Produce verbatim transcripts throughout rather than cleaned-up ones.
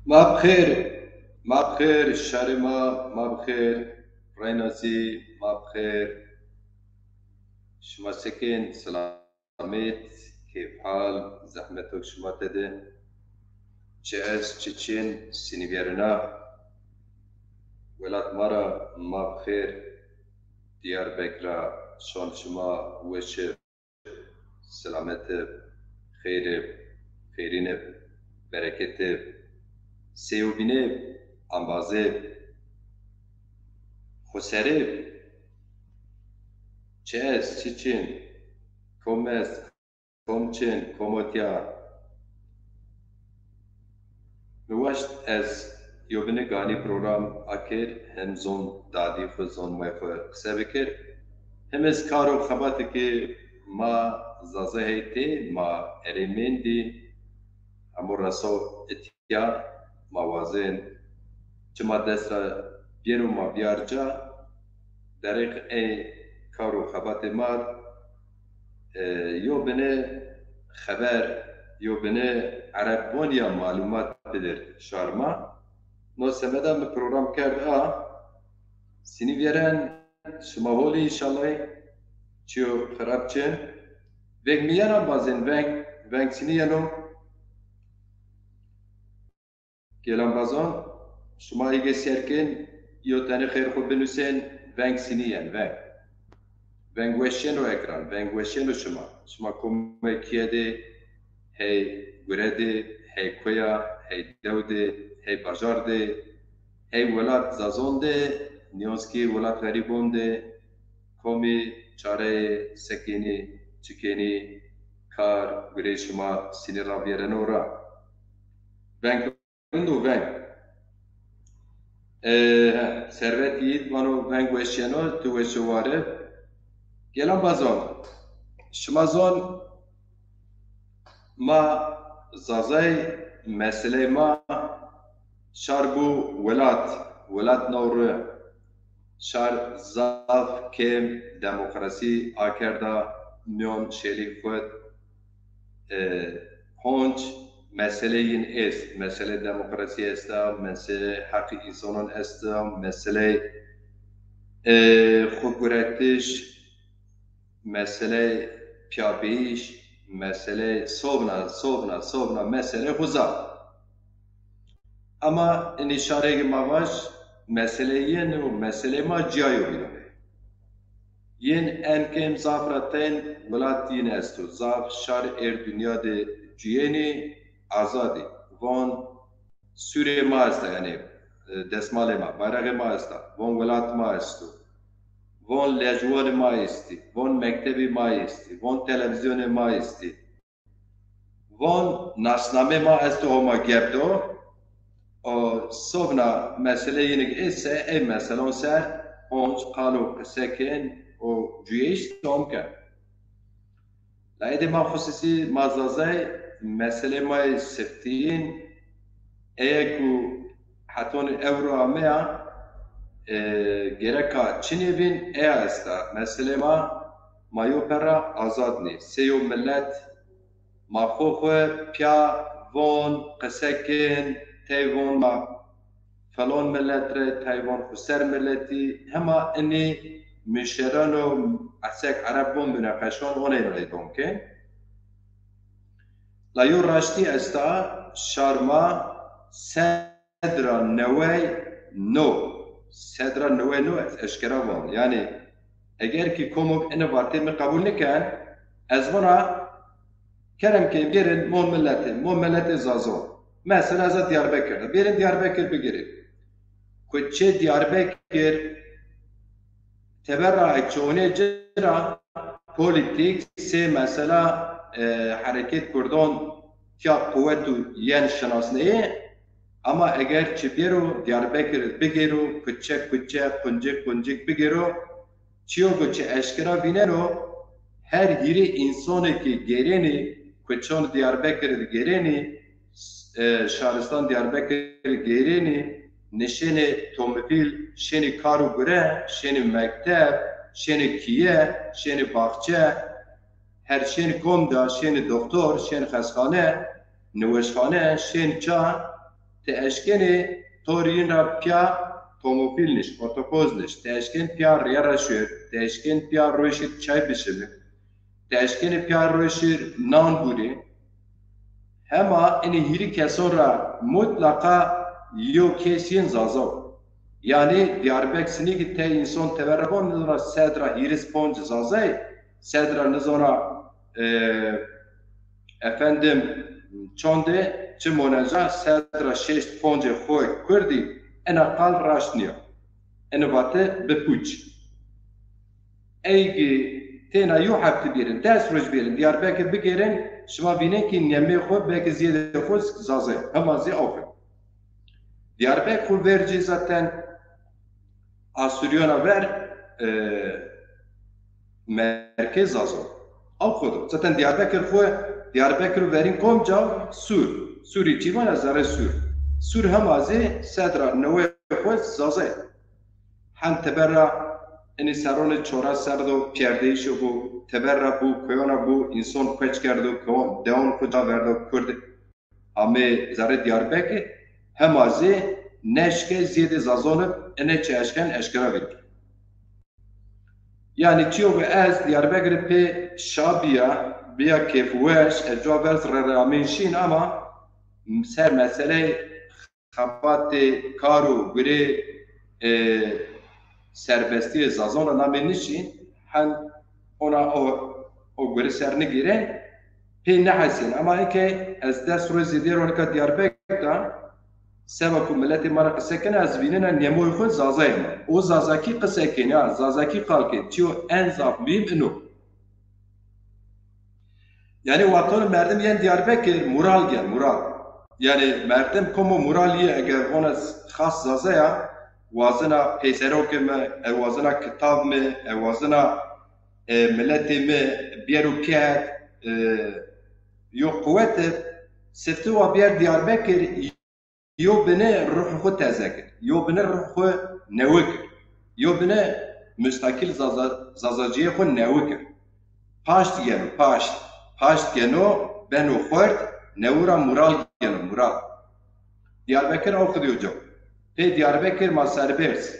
Ma bi xêr, ma bi xêr, şarê ma, ma bi xêr, reyna zî ma bi xêr. Şima sekên, selamêt, kêfhal, zehmeto şima tede. Çi est, çi çin, sinî vîyerena. Welat ma ra ma bi xêr, Diyarbekir ra şon şima weş ib, selamet ib, xeyr ib, xeyrîn ib, bereket ib, sêwbîn ib, embazê ib, xuseri ib. Çi est, çi çin, kom est, kom çin, kom otya. Mi waşt ez yobîne ganî program akir, hem zon dadî xwu, zon may xwu qise bikir. Hem ez kar û xebatê ke ma Zaza hey tê, ma erê mendî, hemo reso itya, ma wazên çi ma dest ra biyeno ma biyar ca, derêq ey kar û xebatê ma, e, yo bine xeber, yo bine erebon ya malumat bidir şar ma. No semeda mi program kerd a, sinî vîyeren, şima holî înşallah, çiyo xirab çin. Veng mi yena bazên, veng, veng sinî yeno. Gêlan bazon, şima êgê sêr kên, yo tenê xêr xwu binusên, veng sinî yen, veng. Veng weş yeno ekran, veng weş yeno şima. Şima komê kîye de, hey gure de, hey kuya, hey dew de, hey bajar de, hey welat Zazon de, nîyonskî welat xerîbon de, komî çareyê, sekênî, çikênî, kar, gureyê şima sinî ra vîyereno ra. Veng rind o, veng. E, Servet Yiğit vano veng weş yeno, tu weş û war ib. Gêlan bazon, şima zon ma Zazay, meseley ma şar bû welat, welat naw ri. Şar zaf kêm demokrasî akerda mîyon şêrî xwu. E, honc meselê yin est, meselê demokrasî esta, meselê heqî însanon esta, meselê, e, xwuguretiş, meselê pîyabîyîş, meselê sovna, sovna, sovna meselê xwu zaf. Ama inî şarê ke ma vaj, meselê yin û meselê ma cîyayo bînonê. Yin en kêm zaf ra tên welat yin esto. Zaf şar êr dinya de cuyênî, azadî. Von sûrê ma esta, yanî, e, desmalê ma, bayrexê ma esta. Von welat ma esto. Von lejwanê ma estî. Von mektebî ma estî. Von televîzyonê ma estî. Von nasnamê ma esto, Homa gep do. O sovna meselê yinik ê se, ey meselon ser honc qal û qise kên û cuyeyîş tom ken. La êdî ma xusûsî ma Zazay meselê ma yê siftîyin eye ku heton ewro ameya, e, gereka çinê bîn eya esta. Meselê ma, ma yo perra azad nî. Sey yo milet ma xo xo pîya von, qise kên, tey von ma felon milet rê, tey von xo ser miletî, hema inî muşeran û esek ereb von muneqeşon oney rê don kên. La yo raştî esta, şar ma sed ra newey no, sed ra newey no ez eşkera von. Yanî eger kî komok ine vatê mi qebul niken, ez vona kerem ke bêrin mon miletê, mon miletê Zazo. Mesela ez a Diyarbekir de. Bêrin Diyarbekir bigirê. Kuçê Diyarbekir teberra çonê ci ra polîtîk sê mesela, e, hereket kurdan tiya quwet û yen şinasneyê, ama eger çi bêro Diyarbekir bigêro, kuçe kuçe, quncik quncik bigêro, çiyo ku çi eşkera vîneno, her hîrê însanê ki gêrênî, kuçon Diyarbekir gêrênî, e, şaristan Diyarbekir gêrênî, nişênê tomobîl, şênî kar û gure, şênî mekteb, şênî kîye, şênî baxçe, her şênî kom de, şênî doktor, şênî xesxane, niweşxane, şên ça, Ti eşkenê to rîn ra pîya tomofîl niş, otopoz niş, ti eşken pîya rîya ra şuer, ti eşken pîya roşî çay bişimi, ti eşkenê pîya roşî nan gurî. Hema inî hîrî keson ra mutlaqa yew kes yên Zaza o. Yanî Diyarbek sinî ki te înson teber ra von nizona sed ra hîris ponc Zazay, sed ra nizona, e, efendim, çonde çi moneca, sed ra şeşt poncê xo Kurdî, ena qal raşt nîya. Ena vate bi puç. Ey ki têna yew hefte bêrin, des roj bêrin, Diyarbekir bigêrin, şima vînen ki nemê xo, belkî ziyedê xo Zazay, hema zî awfin. Diyarbek xo vercî zaten Asûrîyona ver, e, merkez Zazo. Aw xo do. Zaten Diyarbekir xo, Diyarbekir û verîn kom ca Sûr. Sûrî çî vana zerrê Sûr. Sûr hema zî sed ra newey xo Zaza yê. Hen teber ra inî serronê çora ser do pîyerdeyîşo bo, teber ra bo, koyona bo, înson koç kerdo, koyon, dewan xo ca verdo, Kurd amê zerrê Diyarbekir, hema zî neşke ziyedê Zazon ib ene çi eşken eşkera vîr. Yanî çîyo ke ez Diyarbekirî pê şa bîya, bîya kêfweş, ez cuwa verz re re amên şîn ama ser meseleyê xebatê kar û gurê, e, serbestîyê Zazon ra namê nişîn, hen ona o, o gurî ser nigîren, pê nehesên. Ama eke ez des roj zêdîyer wa nika Diyarbekir de, seba ku miletê ma ra qise kena, ez vînena nemoyê xo Zazayê ma. O Zazakî qise kên, ya, Zazakî qal kên. Çîyo en zaf muhîm ino. Yanî wextano merdim yên Diyarbekir mural gen, mural. Yanî merdim komo mural yê, eger vona xas Zaza ya, wazena peyserokê mi, e, wazena kitab mi, e, wazena, e, miletê mi biyero piyet, e, yo quwet, sifte wa biyer Diyarbekir, yo bine ruh xo teze kir, yo bine ruh xo newe kir, yo bine mustakil Zaza-, Zazaciyê xo newe kir. Paşt geno, paşt. Paşt geno, beno xort, newe ra mural geno, mural. Diyarbekir aw qidî yo ca. Pê Diyarbekir ma serberz.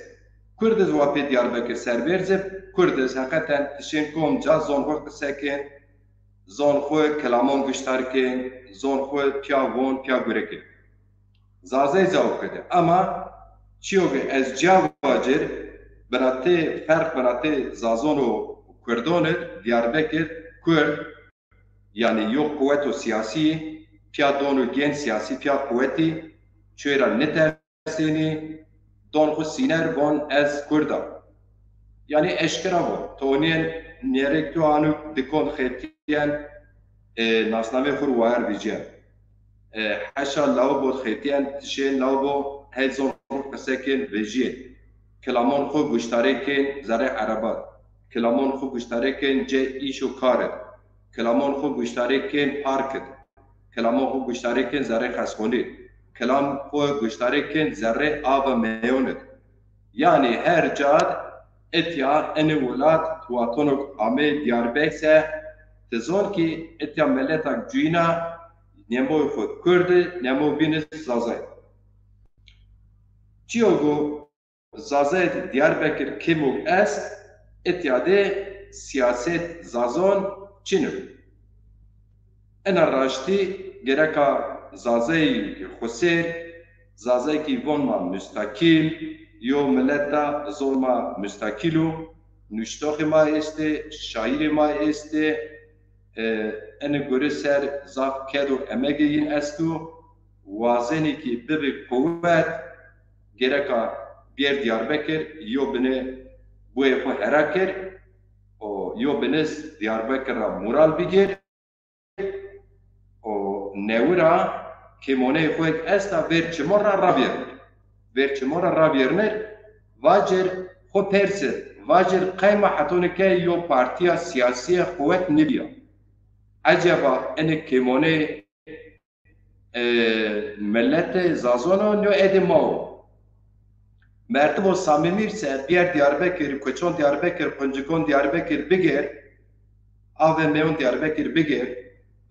Kurd iz wa pê Diyarbekir serberz ib, Kurd iz heqeten tişên kom ca zon xo qise kên, zon xo kilamon guştar kên, zon xo piya von, piya gure kên. Zazey zî aw kede. Ama çîyo ke ez ciya vacir, binatê, ferq binatê Zazon û Kurdon id, Diyarbekir, Kurd, yanî yo quweto siyasî, piya don û gên siyasî, piya quwetî, çuê ra nitersênî, don xo sîner von ez Kurd a. Yanî eşkera von. To onîyen nêrê tu anuk dikon xetîyen, e, nasnameyê xo ro wayar vecîyen. E, heşa lawbo xetîyen, tişên lawbo hey zon xo qise kên vejîyên. Kilamon xo guştarê kên zerrê erebat. Kilamon xo guştarê kên cê îş û kar id. Kilamon xo guştarê kên park id. Kilamon xo guştarê kên zerrê xesxonî. Kilam xo guştarê kên zerrê ava meyon id. Yanî her cad itya ini welat watonok amê Diyarbek se, ti zon ki itya meletak cuyîna, nemoy xo Kurd i, nemo bîn iz Zazay. Çîyo go Zazayê Diyarbekir kêmok est, itya de siyaset Zazon çin o. Ena raştî gereka Zazayê xosêr, Zazayê kî von ma mustakîl, yo mileta zon ma mustakîl o, nuştoxê ma estê, şaîrê ma estê, e, ene gore ser zaf ked û emegê yin esto, wazenê kî bibi quwet, gereka bêr Diyarbekir, yo bine boyê xo hera kir û yo bine Diyarbekir ra mural bigir. O newi ra kêmoneyê xo esta vêr çimon ra ravêrnir. Vêr çimon ra ravêrnir, vacir xo persi, vacir qey ma hetonê ke yo partîya sîyasîye quwet nêbîya. Eceba enê kêmonê, e, miletê Zazon o, nîyo edê ma o? Merdimo samîmî se bîyer Diyarbekir, kuçon Diyarbekir, quncikon Diyarbekir bigêr, avê meyon Diyarbekir bigêr,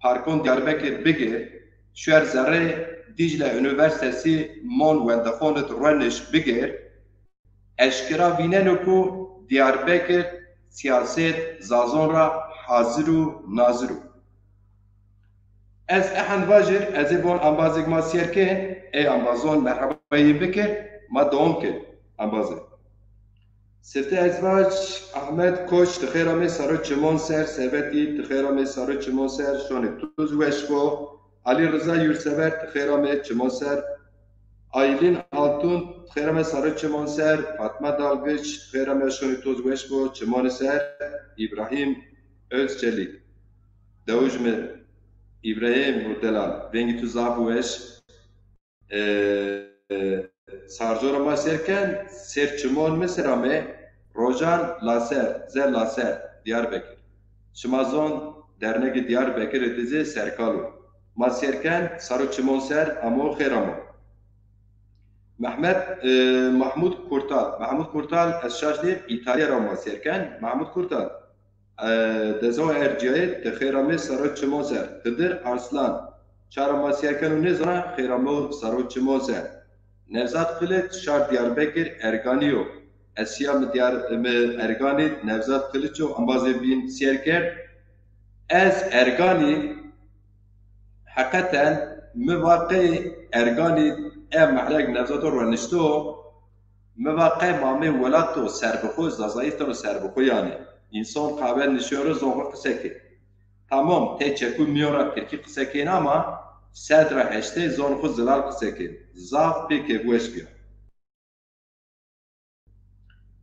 parkon Diyarbekir bigêr, şuer zerrê Dicle Üniversitesi mon wendexon id rueniş bigêr, eşkera vîneno ku Diyarbekir siyaset Zazon ra hazir û nazir o. Ez ehend vajir, ez ê von ambazêk ma sêr kên, ey ambazon merhebayê bikir, ma dewam kên ambazê. Sifte ez vaj, Ahmet Koç, ti xêr amê saro çimon ser, Sevetî, ti xêr amê saro çimon ser, şonê tu zî weş bo. Ali Rıza Yurtsever, ti xêr amê çimon ser. Aylin Altun, ti xêr amê saro çimon ser, Fatma Dalgıç, ti xêr amê şonê tu zî weş bo, çimon ser, İbrahim Özçelik. Dewij mi, İbrahim Urdelal, vengî tu zaf weş. E, e, Sarco ra ma sêr ken, ser çimon mi ser amê, Rojan Laser, Zer Laser, Diyarbekir. Şima zon dernegê Diyarbekir id zî serkal o. Ma sêr ken, saro çimon ser amo, xêr amo. Mehmet, e, Mahmut Kurtal. Mahmut Kurtal, ez şaş nîyim, İtalya ra ma sêr ken. Mahmut Kurtal. E, Dezo Erciyayê, ti xêr amê saro çimon ser. Hidir Arslan, çara ma sêr keno nêzana, xêr amo saro çimon ser. Nevzat Kılıç, şar Diyarbekir Erganî yo. Ez şiya mi Diyar-, mi Erganî, Nevzat Kılıç o, ambazê bîn sêr kerd. Ez Erganî, heqeten mi va qey Erganî, e mehlek Nevzat o ruenişto, mi va qey ma amê welato serbixwe, Zazayistan o serbixwe yanî. Însan qehwe nişeno zon xwu qise kê. Tamam, tey çekû mîyon ra tirkî qise kên ama sed ra heştay zon xwu zilal qise kên. Zaf pê kêfweş bîya.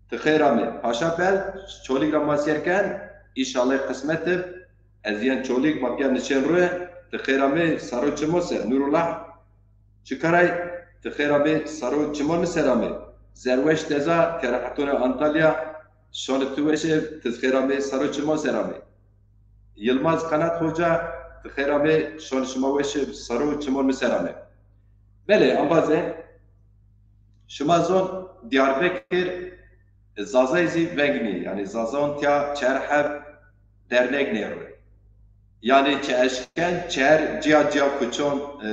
Ti xêr amê. Paşa Bel, Çolîg ra ma sêr ken, înşallah qismet ib, ez yen Çolîg ma pîya nişên rue, ti xêr amê, saro çimo ser, Nurullah Çikaray, ti xêr amê, saro çimo mi ser amê. Zerweş Deza, Kerahetonê Antalya, şonê tu weş ib, ti xêr amê, saro çimo ser amê. Yilmaz Kanat Hoca, ti xêr amê, şonê şima weş ib, saro çimon mi ser amê. Belê, embazê, şima zon Diyarbekir, e, Zazay zî veng nî, yanî Zazon tiya çer heb derneg nêrû. Yanî çi eşken çer ciya ciya kuçon, e,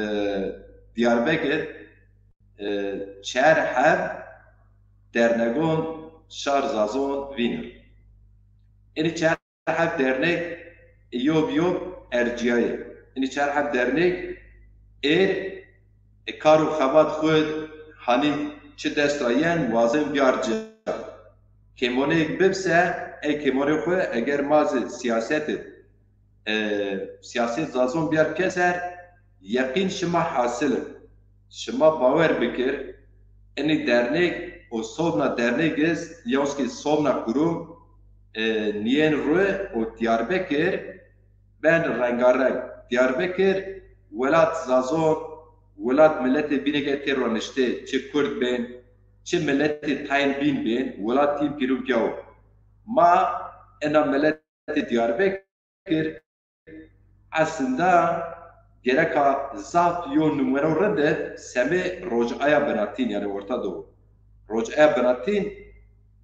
Diyarbekir, e, çer heb dernegon şar Zazon vînir. Enî çer heb dernek, e, yob yob ercîyayê. Enî çer heb dernek êr, e, kar û xebat xwu hanî çi dest ra yen wazên biyar ci. Kêmoneyêk bib se, ey kêmonê xwu eger ma zî siyasetê, e, siyaset Zazon biyar ke ser, yeqîn şima hasil ib. Şima bawer bikir, enî dernek û sobna dernek iz, yewskî sobna kurum, e, nîyên rue û Diyarbekir ben rengareng. Diyarbekir welat Zazon, welat miletê bînê ke tê roniştê, çi Kurd bên, çi miletê tayn bîn bên, welat tîn pîrûn pîya wo. Ma ena miletê Diyarbekir Kir, eslında gereka zaf yo numero rind id semê rocaya binatîn, yanî Orta Doğu. Rocaya binatîn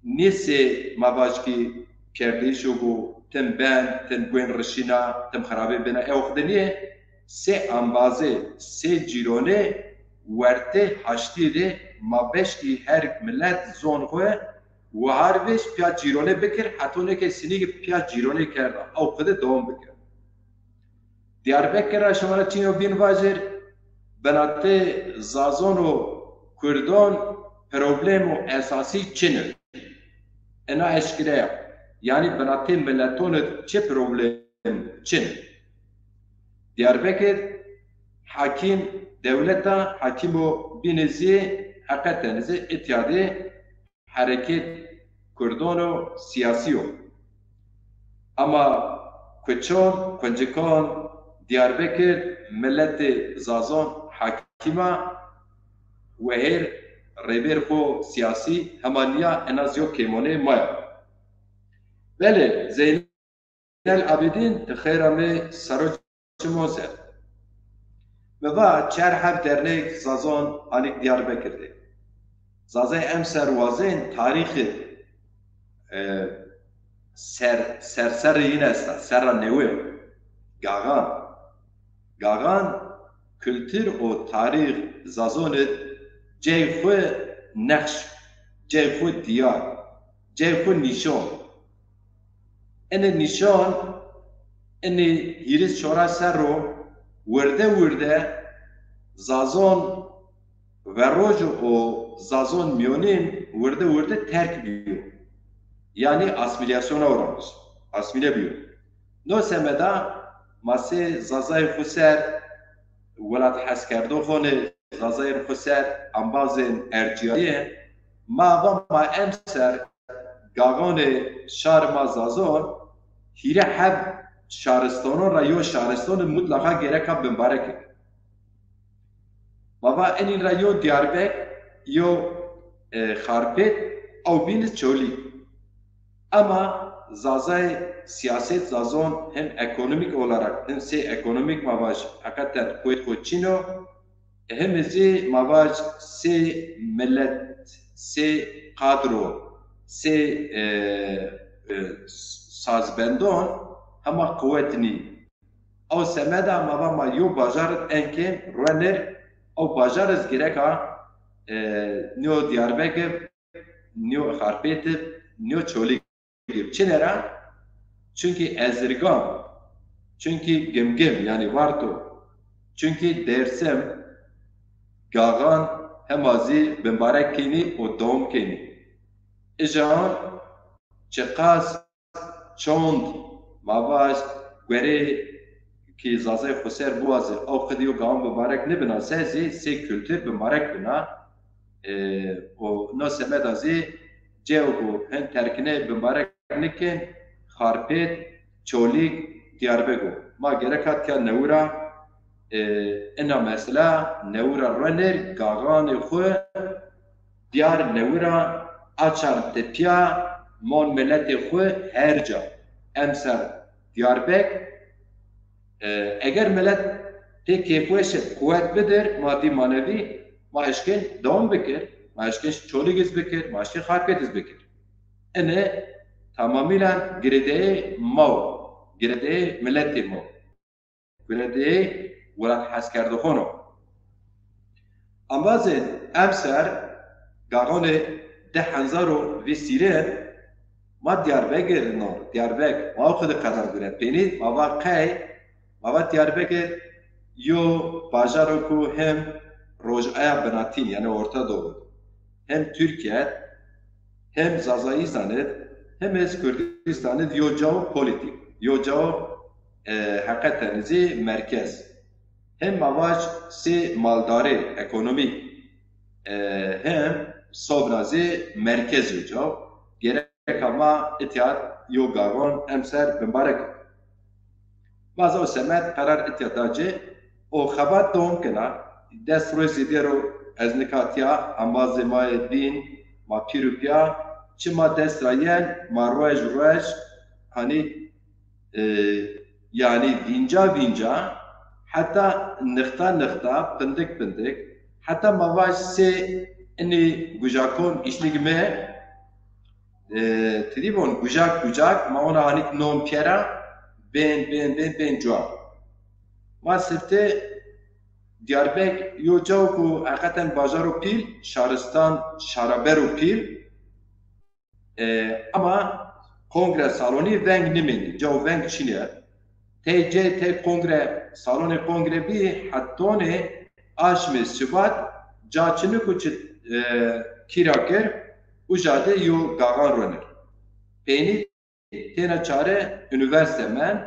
nê sê ma vaj kî kerdeyîşo go tim ben, tim guên rişîna, tim xirabê bêna, ew xide nîyê. Sê embazê, sê cîronê wertê haştî de ma beşkî her milet zon xwu wahar vêş piya cîronê bikir, hetonê ke sinîgî piya cîronê kerda. Ew qide dewam bikir. Diyarbekir ra şima ra çîno bîn vajir, binatê Zazon û Kurdon problemo esasî çin ir. Ena eşkere ya. Yanî binatê mileton id çi problem çin ir. Diyarbekir hakîm dewleta, hakîmo bînî zî heqeten zî îtya de hereket Kurdon o siyasî yo. Ama kuçon, kuncikon Diyarbekir miletê Zazon hakîm a, wehêr rêbêr xo siyasî hema nîya, en az yo kêmonê ma ya. Belê, Zeynel Abidîn, ti xêr amê, sero çimon ser. Mi va çer heb dernek Zazon anik Diyarbekir de. Zazay emser wazên tarîxî, e, ser, serserê yin esta, serra newe. Gaxan. Gaxan kultur û tarîx Zazon id cey xwu nexş, cey xwu diyar, cey xwu nîşon. Enê nîşon, enê hîris çoras serr o, wirde wirde Zazon veroj û Zazon mîyonîn wirde wirde terk bîyo. Yanî asmîlasyona uğramış, asmîle bîyo. No semeda ma sey Zazayê xwu ser, welat heskerdoxonê Zazayê xwu ser, embazên ercîyayî, ma va ma emser gaxonê şar ma Zazon hîrê heb şaristonon ra yo şaristonî mutlaqa gereka bimbarek ib. Ma va enîn ra yo Diyarbek, yo, e, Xarpêt, ew bîn iz Çolîg. Ema Zazay siyaset Zazon hem ekonomîk olarak hem sey ekonomîk ma vaj heqeten quwet xwu çin o, hem zî ma vaj sey milet, sey kadro, sey, e, e, sazbendon hema quwet nî. Ew semeda ma va ma yo bajar id enkên ruenir, ew bajar iz gereka, e, nîyo Diyarbekir, nîyo Xarpêt ib, nîyo Çolîg ib. Çine ra? Çunkî Ezirgan, çunkî Gimgim, yanî Varto, çunkî Dêrsim, gaxan hema zî bimbarek kenî û dewam kenî. Ijan çiqas çond ma vaj guerê ki Zazay xwu ser biwazê, ew qid yo gaxan bimbarek nibina se zî sey kultur bimbarek bina. E, û no semeda zî cewg û hin terkine bimbarek nikin, Xarpêt, Çolîg, Diyarbek o. Ma gereka tiya newira, e, ina mesela newira ruenir, gaxanê xwu diyar newira açar tepîya mon miletê xwu her ca. Emser Diyarbek, e, eger milet pê kêfweş ib, quwet bidir, madî manevî, ma eşkên dewam bikir, ma eşkên Çolîg iz bikir, ma eşkên Xarpêt iz bikir. Ine tamamîlen girêdayê ma o, girêdayê miletê ma o. Girêdayê welat heskerdoxon o. Embazê emser gaxonê di hezar û vîst hîrê ma Diyarbekir no, Diyarbek, ma o qidi qedar guret. Peynî ma va qey, ma va Diyarbekir yo bajar o ku hem rojaya binatîn, yanî Orta Doğu, hem Tirkîye, hem Zazayîstan id, hem ez Kurdîstan id yo cao polîtîk, yo cao, e, heqeten zî merkez. Hem ma vaj sey maldarê ekonomîk, e, hem sobna zî merkez yo cao. Gereka ma îtya yo gaxon emser bimbarek. Ma zî o semed qerar îtya da ci û xebat dewam kena. Des roj zêde ro ez nika tiya, embazê ma yê dîn, ma pîr û pîya, çi ma dest ra yen, ma ruej ruej, hanî, e, yanî vînca vînca, heta nixta nixta, pindik pindik, heta ma vaj sey inî gujakon îşnîg mi, e, ti dî von, gujak gujak, ma ona hanîk non pîyera, bên, bên, bên, bên cuwa. Ma sifte Diyarbek yo cao ku heqeten bajaro pîl, şaristan, şarabero pîl, e, ama kongre salonî veng nimênî, cao veng çinî. Tey cey tey kongre, salonê kongre bî, hetonê aşmê Şibat ca çini ku çi, e, kîra kir, uca de yo gaxan ronir. Peynî têna çare unîversîte mend.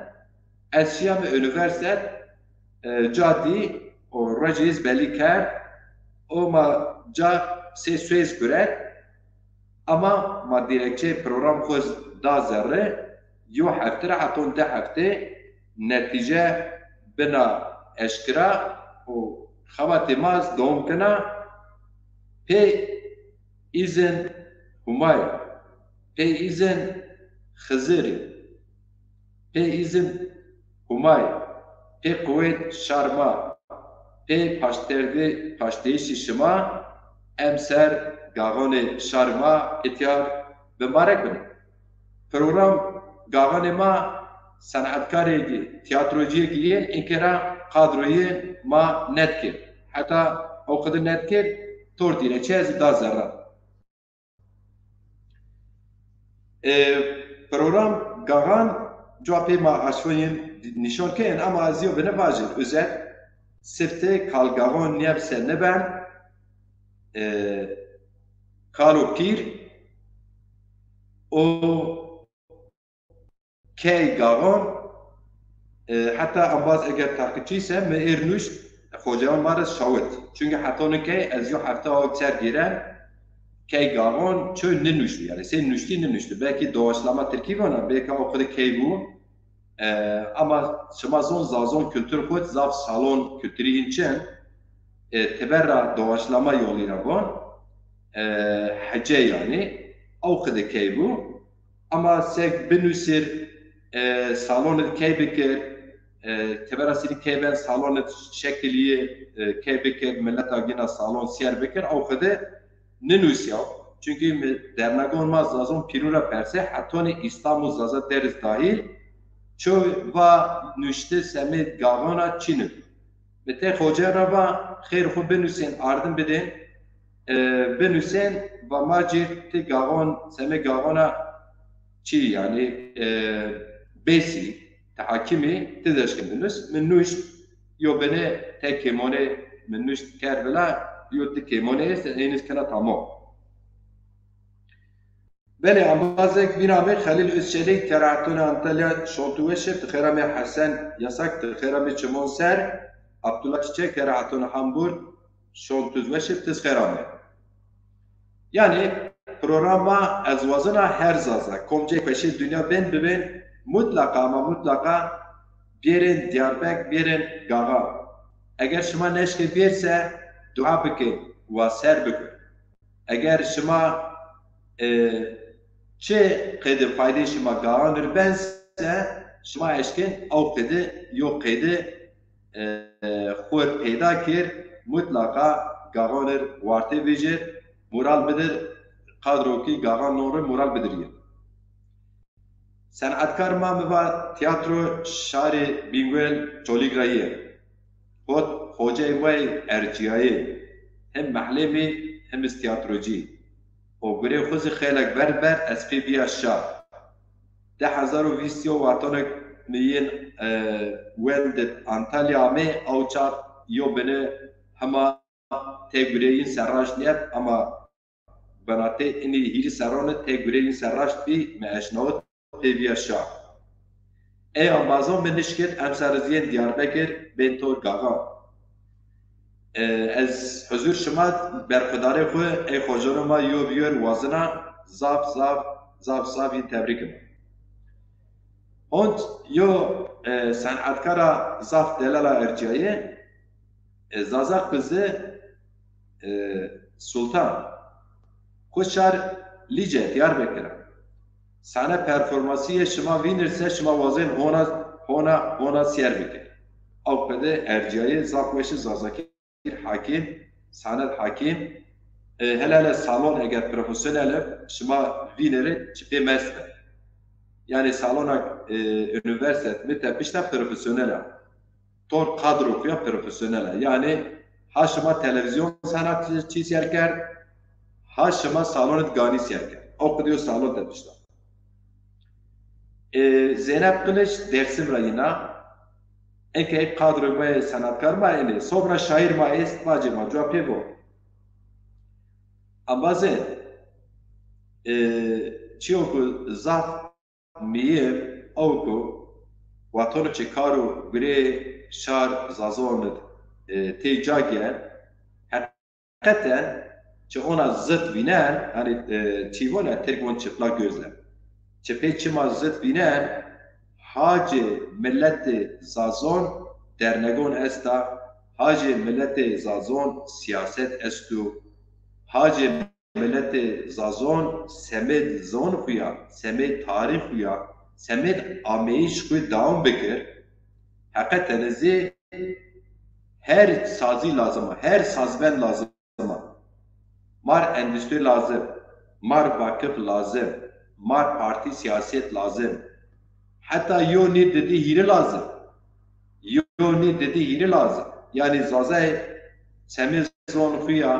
Ez şîya mi unîversîte, e, ca dî û ruejê iz belî kerd. O ma ca sey suez guret. Ama ma dîrekçeyê program xwu da zerre, yo hefte ra heton di hefte netîce bina eşkera û xebatê ma dewam kena. Pê îzin Humayî, pê îzin Xizirî, pê îzin Humayî, pê quwêt şar ma, pê paşterdê-, paştdeyişî şima, emser gaxonê şar ma îtya bimbarek bino. Program gaxonê ma senetkarê kî, tîyatrocîyê kî yên, inkê ra kadroyê ma net kir. Heta o qede net kir, tortî re çi ez da zerra. E, program Gaxan, cuwa pê ma aşvoyên nîşan kên, ama ez yo bine vajin, özet, sifte kal Gaxan niyeb se neben, e, kalo pîr, o key Gaxan, e, heta embaz eger taqipçî se, mi êr nuşt, xoceyan ma re şawit. Çunke heta nikey ez yo hefte aw ser gêren, key Gaxan ço ninuştî. Yani sey nuştî ninuştî. Belkî doğaçlama tirkî vana, belkî o qede key bû. E, ama şima zon Zazon kultur xud zaf salon kulturî hîn çin. E, teber ra doğaçlama yolî ra von. E, hece yani. O qede key bû. Ama seg binusir, e, salon id key bikir, e, tebera sirî key ben salon id şekilî, e, key bikir, millet agina salon siyer bikir, o qede ninusya. Çünkü mi-, dernegon ma Zazon Pîrû ra perse, hetonî İstanbul Zaza Deriz dahil, ço va nuşte semê Gaxana çin ib. Mi tey xoce ra va, xeyr xwu binusên, ardim bidên, e, binusên, va ma cîr ti Gaxon, semê Gaxona çi, yani, e, bêsî, ti hakimî, ti deşkin binus. Mi nuşt, yo bine te kêmonê mi nuşt ker vila, yo di kêmonê est, êniz kena tamam. Belê, embazek bîn amê Xelîl Özçelîk, kerahetona Antalya, şontu weşe, ti xêr amê Hesen Yasak, ti xêr amê Çimon Ser, Abdullah Çiçek, kerahetona Hamburg, şontu weşe, ti xêr amê. Yani, programa ez wazena her Zaza, komcê peşê dinya bên bibên, mutlaka ama mutlaka bêrên Diyarbek, bêrên Gaxa. Eger şima neşkê bêr se, dua bikên, wa ser bikên. Eger şima, e, çi qeyde faydê şima Gaxan ir ben se, şima eşkên ew qeyde, yo qeyde, e, xwu ir peyda kir, mutlaka Gaxan ir warte vijir, moral bidir, qadro ki Gaxan non ir moral bidir yi. Senatkar ma mi va tiyatro şarê Bîngol Çolîg ra yê. Hot hocey ma yê ercîyayê. Hem mehlê mi hem iz tiyatrocî. O gurê xwu zî xeylek ver ber ez pê bîya şar. Di hezar û vîst yo wextonek mi yên, e, wendit Antalya amê, aw çax yo bine hema tey gurê yin serraşt niyet ama Binatê inî hîrî serran id tey gurê yin serraşt bî, mi eşnawit pê vîya şa. Ey embazon mi nişkit emser iz yên Diyarbekir bên tor Gaxan. E, ez huzur şima berxudarê xwu ey xocanê ma yo bi yo ir wazena zaf, zaf, zaf, zaf yin tebrîk ib. Hond yo, e, senatkara zaf delala ercîyayê, e, Zaza Qizi, e, Sultan. Xwu şar Lîce, Diyarbekir a. Sahne performansî yê şima vînir se şima wazên hona, hona, hona siyer bikir. Aw qede ercîyayê zaf weş ib Zazakî. Hakim, Saned Hakim, e, hele hele salon eger profesyonel ib, şima vînerê çi pê mest bi. Yani salona, e, unîversîtet mi tepişta profesyonel a. Tor kadro kuya profesyonel a. Yani ha şima televîzyon sanatçî ser kerd, ha şima salon id ganî ser kerd. O qediyo salon tepişta. E, Zeynep Kılıç Dersim ra yina. Eke kadro ma yê senatkar ma enê. Sobra şaîr ma est, vacê ma cuwa pê bo. Ambaze, e, çiyo ku zaf miyir, ew ku wextono çi kar û gurê şar Zazon id, e, tey ca gen, heqeten çi ona zit vînen, hani, e, çî vona, Tirk von çıplak gözle. Çi pê çima zit vînen, hacê milletê Zazon dernegon esta, hacê milletê Zazon siyaset estu, hacê milletê Zazon semêd zon xwu ya, semêd tarîx xwu ya, semêd ameyîş xwu dewam bikir. Heqeten zî her sazî lazim a, her sazbend lazim a. Mar endustri lazim, mar vakif lazim, mar partî siyaset lazim. Heta yo nî didî hîrî lazim. Yo nî didî hîrî lazim. Yanî Zazay çemê zon xu ya,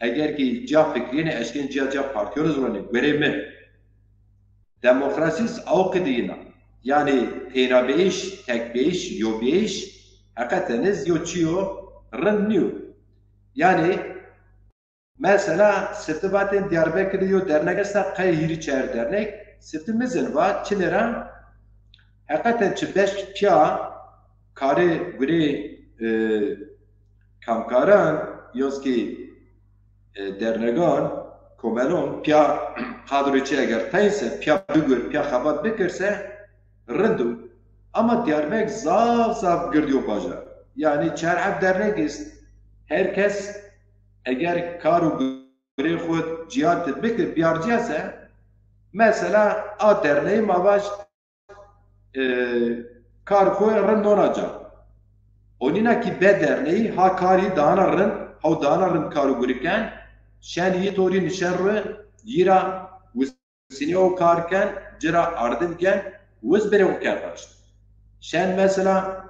eger ki ciya fikrîyêne, eşkên ciya ciya partîyon zonenê. Guerê mi, demokrasî z awqî dîyîna. Yanî tênabêyiş, tekbêyiş, yobêyiş, heqeten iz yo çîyo rind nîyo. Yanî mesela, sifte vatên Diyarbekir de yo dernek esta, qey hîrî çer dernek, sifte mi zin va, çinê ra, heqeten çi beş pîya karê gurê, e, kamkaran, yozkî, e, dernegan, komelon, pîya kadro çi eger tayn se, pîya bigur, pîya xebat bikir se, rind o. Ama Diyarbekir zaf, zaf gird yo bajar. Yanî çar heft dernek est. Her kes eger kar û gurê xwu ciya de bikir, biyarcîya se, mesela a derneyî ma vaj, e, kar xwu rind nona ca. O nîna ki be derneyî ha karî dahana rind, haw dahana rind kar û gurî ken, şen yî torî nişen ru yî ra Sinî o kar ken, ci ra ardim ken, wiz binê xwu ken raşt. Şen mesela,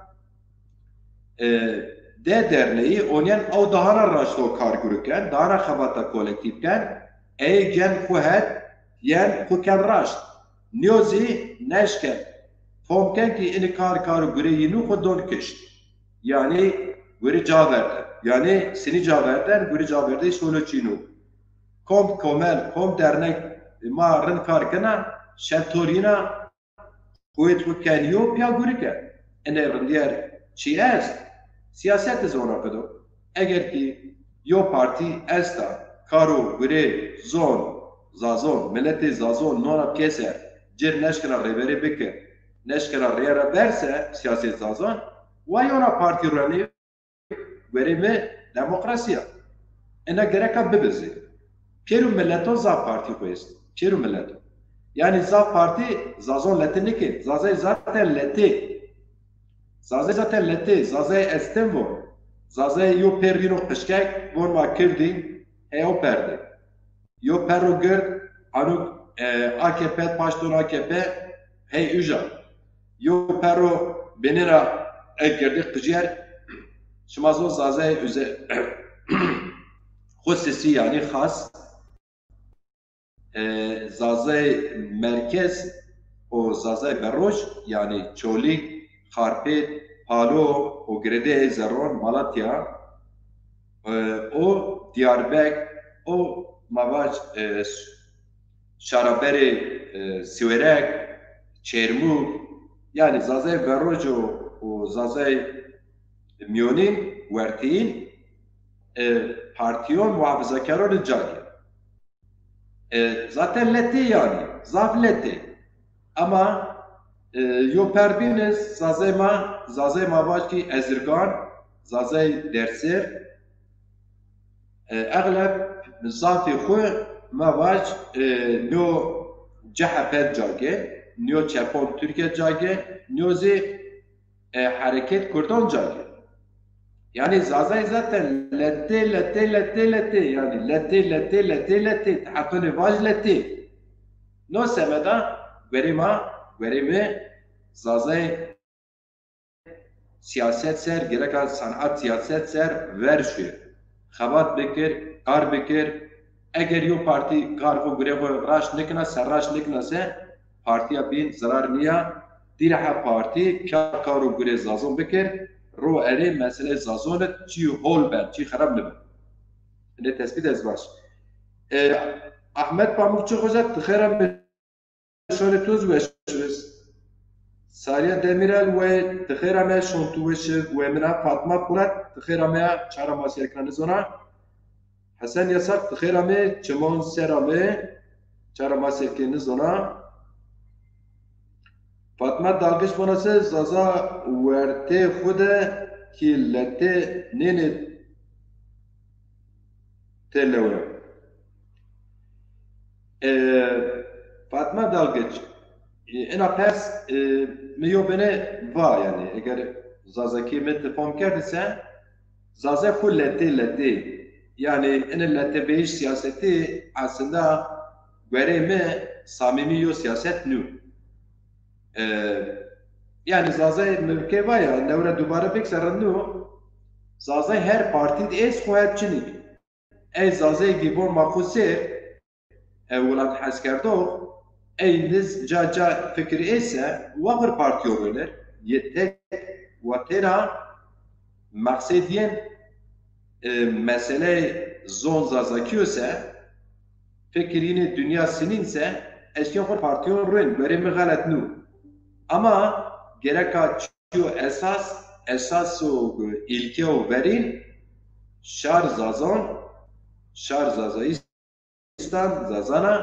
e, de derneyî onyen ew dahana raşt o kar gurî ken, dahana xebata kolektîf ken, ey gen xwu het, yen xwu ken raşt. Nîyo zî neşken. Fom ken ki inî kar, kar û gurê yî nû xwu don kişt. Yanî gurî ca verden. Yanî sinî ca verden, gurî ca verdeyî şolo çînû. Kom komel, kom dernek ma rind kar kena, şen torîna, quwêt xwu ken yo, pîya gurî ken. Ene rindîyer çi est? Sîyaset iz ona qido. Eger ki yo partî esta, kar û gurê zon, zazon, miletê zazon nona pîyeser, cir neşkena rêberî bike, neşkena rêya ra berse sîyaset zazon, wa yona partî ruenê. Guerê mi demokrasî ya. Ena gereka bibizî. Pêro mileto zaf partî xwu est. Pêro mileto. Yanî zaf partî zazon letê nêkê. Zazay zaten letê. Zazay zaten letê. Zazay estin von. Zazay yo pêr rîno qişkek, von ma kirdî, heyo perdê. Yo perro gird, anuk, e, A K P, paşton A K P, hey uca. Yo perro binê ra e girdî qijyer, şima zon Zazay uze-, xusisî yanî xas, e, Zazay merkez û Zazay beroj, yanî Çolîg, Xarpêt, Palo û girêdê ey zerron, Malatya, e, û Diyarbek û ma vaj, e, şaraberê, e, Siwêrek, Çêrmûg, yanî Zazay veroj û, û Zazay mîyonîn, wertîyîn, e, partîyon muhafazakaron ca gê. E, zaten letê yanî, zaf letê. Ama, e, yo per bîn iz, Zazay ma, Zazay ma vaj ki Ezirgan, Zazay Dersêr, e, exleb zafî xwu ma vaj, e, nîyo C H P ca gê, nîyo çepon Tirkîye ca gê, nîyo zî e, hereket Kurdan ca gê. Yanî Zazay zaten letê, letê, letê, letê. Yanî letê, letê, letê, letê. Hequnê vaj letê. No semeda guerê ma, guerê mi Zazay sîyaset ser, gereka sanat sîyaset ser ver şuye. Xebat bikir, kar bikir. Eger yo partî kar xwu gurê xwu raşt nikina, serraşt nikina se, partîya bîn zirar nîya. Dîreha partî pîya kar û gurê zazon bikir, ro erê meseleyê zazon id çî hol ben, çî xerab nibin. Nê tespît ez baş. E, Ahmet Pamukçu Xoca, ti xêr amê. Şonê tu zî weş biz. Sariye Demirel we ti xêr ame, şon tu weş ib, we mina. Fatma Polat, ti xêr ame, çara ma ser kena nizona. Hesen Yasak, ti xêr ame, çimon ser ame, çara ma ser kena nizona. Fatma Dalgiç vana se, Zaza wertê xwu de ki letê nênê têlewe. E, Fatma Dalgiç, e, ina pers, e, mi yo bine va, yanî, eger Zazakî mi ti fom kerdî se, Zaza xwu letê, letê. Yanî, ina letebêyiş sîyasetî aslında guerê mi samîmî yo sîyaset nû. E, Yanî Zazay mevke va ya, lewre dubare bik se rind nîyo. Zazay her partî de êst xo het çinî. Ey Zazay gî von ma xo sêr, e, welat heskerdox, ey niz ca ca fikir êse, wa bir partîyo rêner, yê tek wa têna meqsed yên, e, meseleyê zon Zazakîyo se, fikir yînê dinya sinîn se, ez kên xo partîyon rên, gorê mi xelet nû. Ama gereka çîyo esas, esaso îlkeyo verîn, şar Zazon, şar Zazayîstan, Zazana,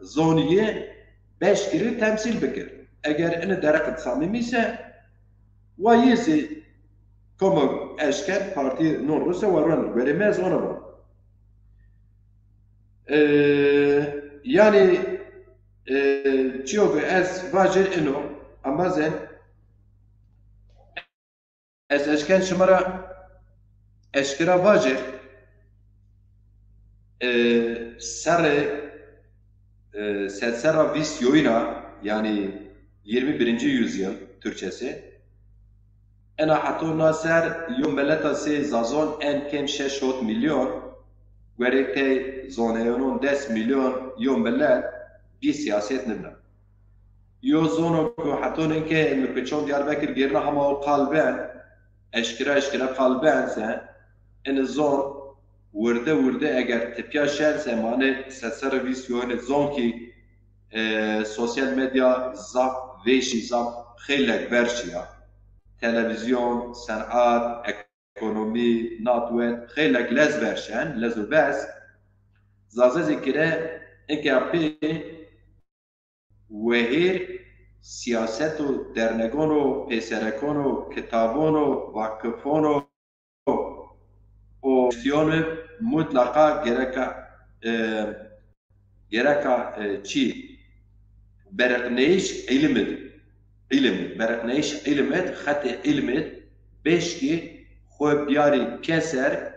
zon yê beşkirî temsîl bikir. Eger ini dereqid samîmî se, wa yê zî komo eşken partî non ruse wa ron, gorê mi ez ona ron. E, yanî, e, çîyo ke ez vajir ino, embazên, ez eşken şima ra eşkera vajir, e, serrê, e, sed serra vîst yoyîna, yanî yirmi birinci yüzyıl Türkçesi, ena heto na ser yo mileta sey Zazon en kêm şeş hot milyon, guerê tey zoneyonon des milyon yo milet bî siyaset nibna. Yo zono ku heto nêke mi ku çon Diyarbekir gêrna hema o qal ben, eşkira eşkira qal ben se, ini zon wirde wirde eger tipya şen se, manê sed serra vîst yoyîne zon kî e, sosyal medya zaf vêşî, zaf xeylek ver şiya. Televîzyon, senat, ekonomî, nadwet, xeylek lez ver şen, lez û bes. Zaze zî kire eke pê wehêr siyaset û dernegon û pêserekon û kitabon û vakifon û û sîyonî mutlaqa gereka, e, gereka, e, çî? Bereqneyîş îlim id. Îlim id. Bereqneyîş îlim id, xetê îlim id, beşkî xo biyarî pîyeser,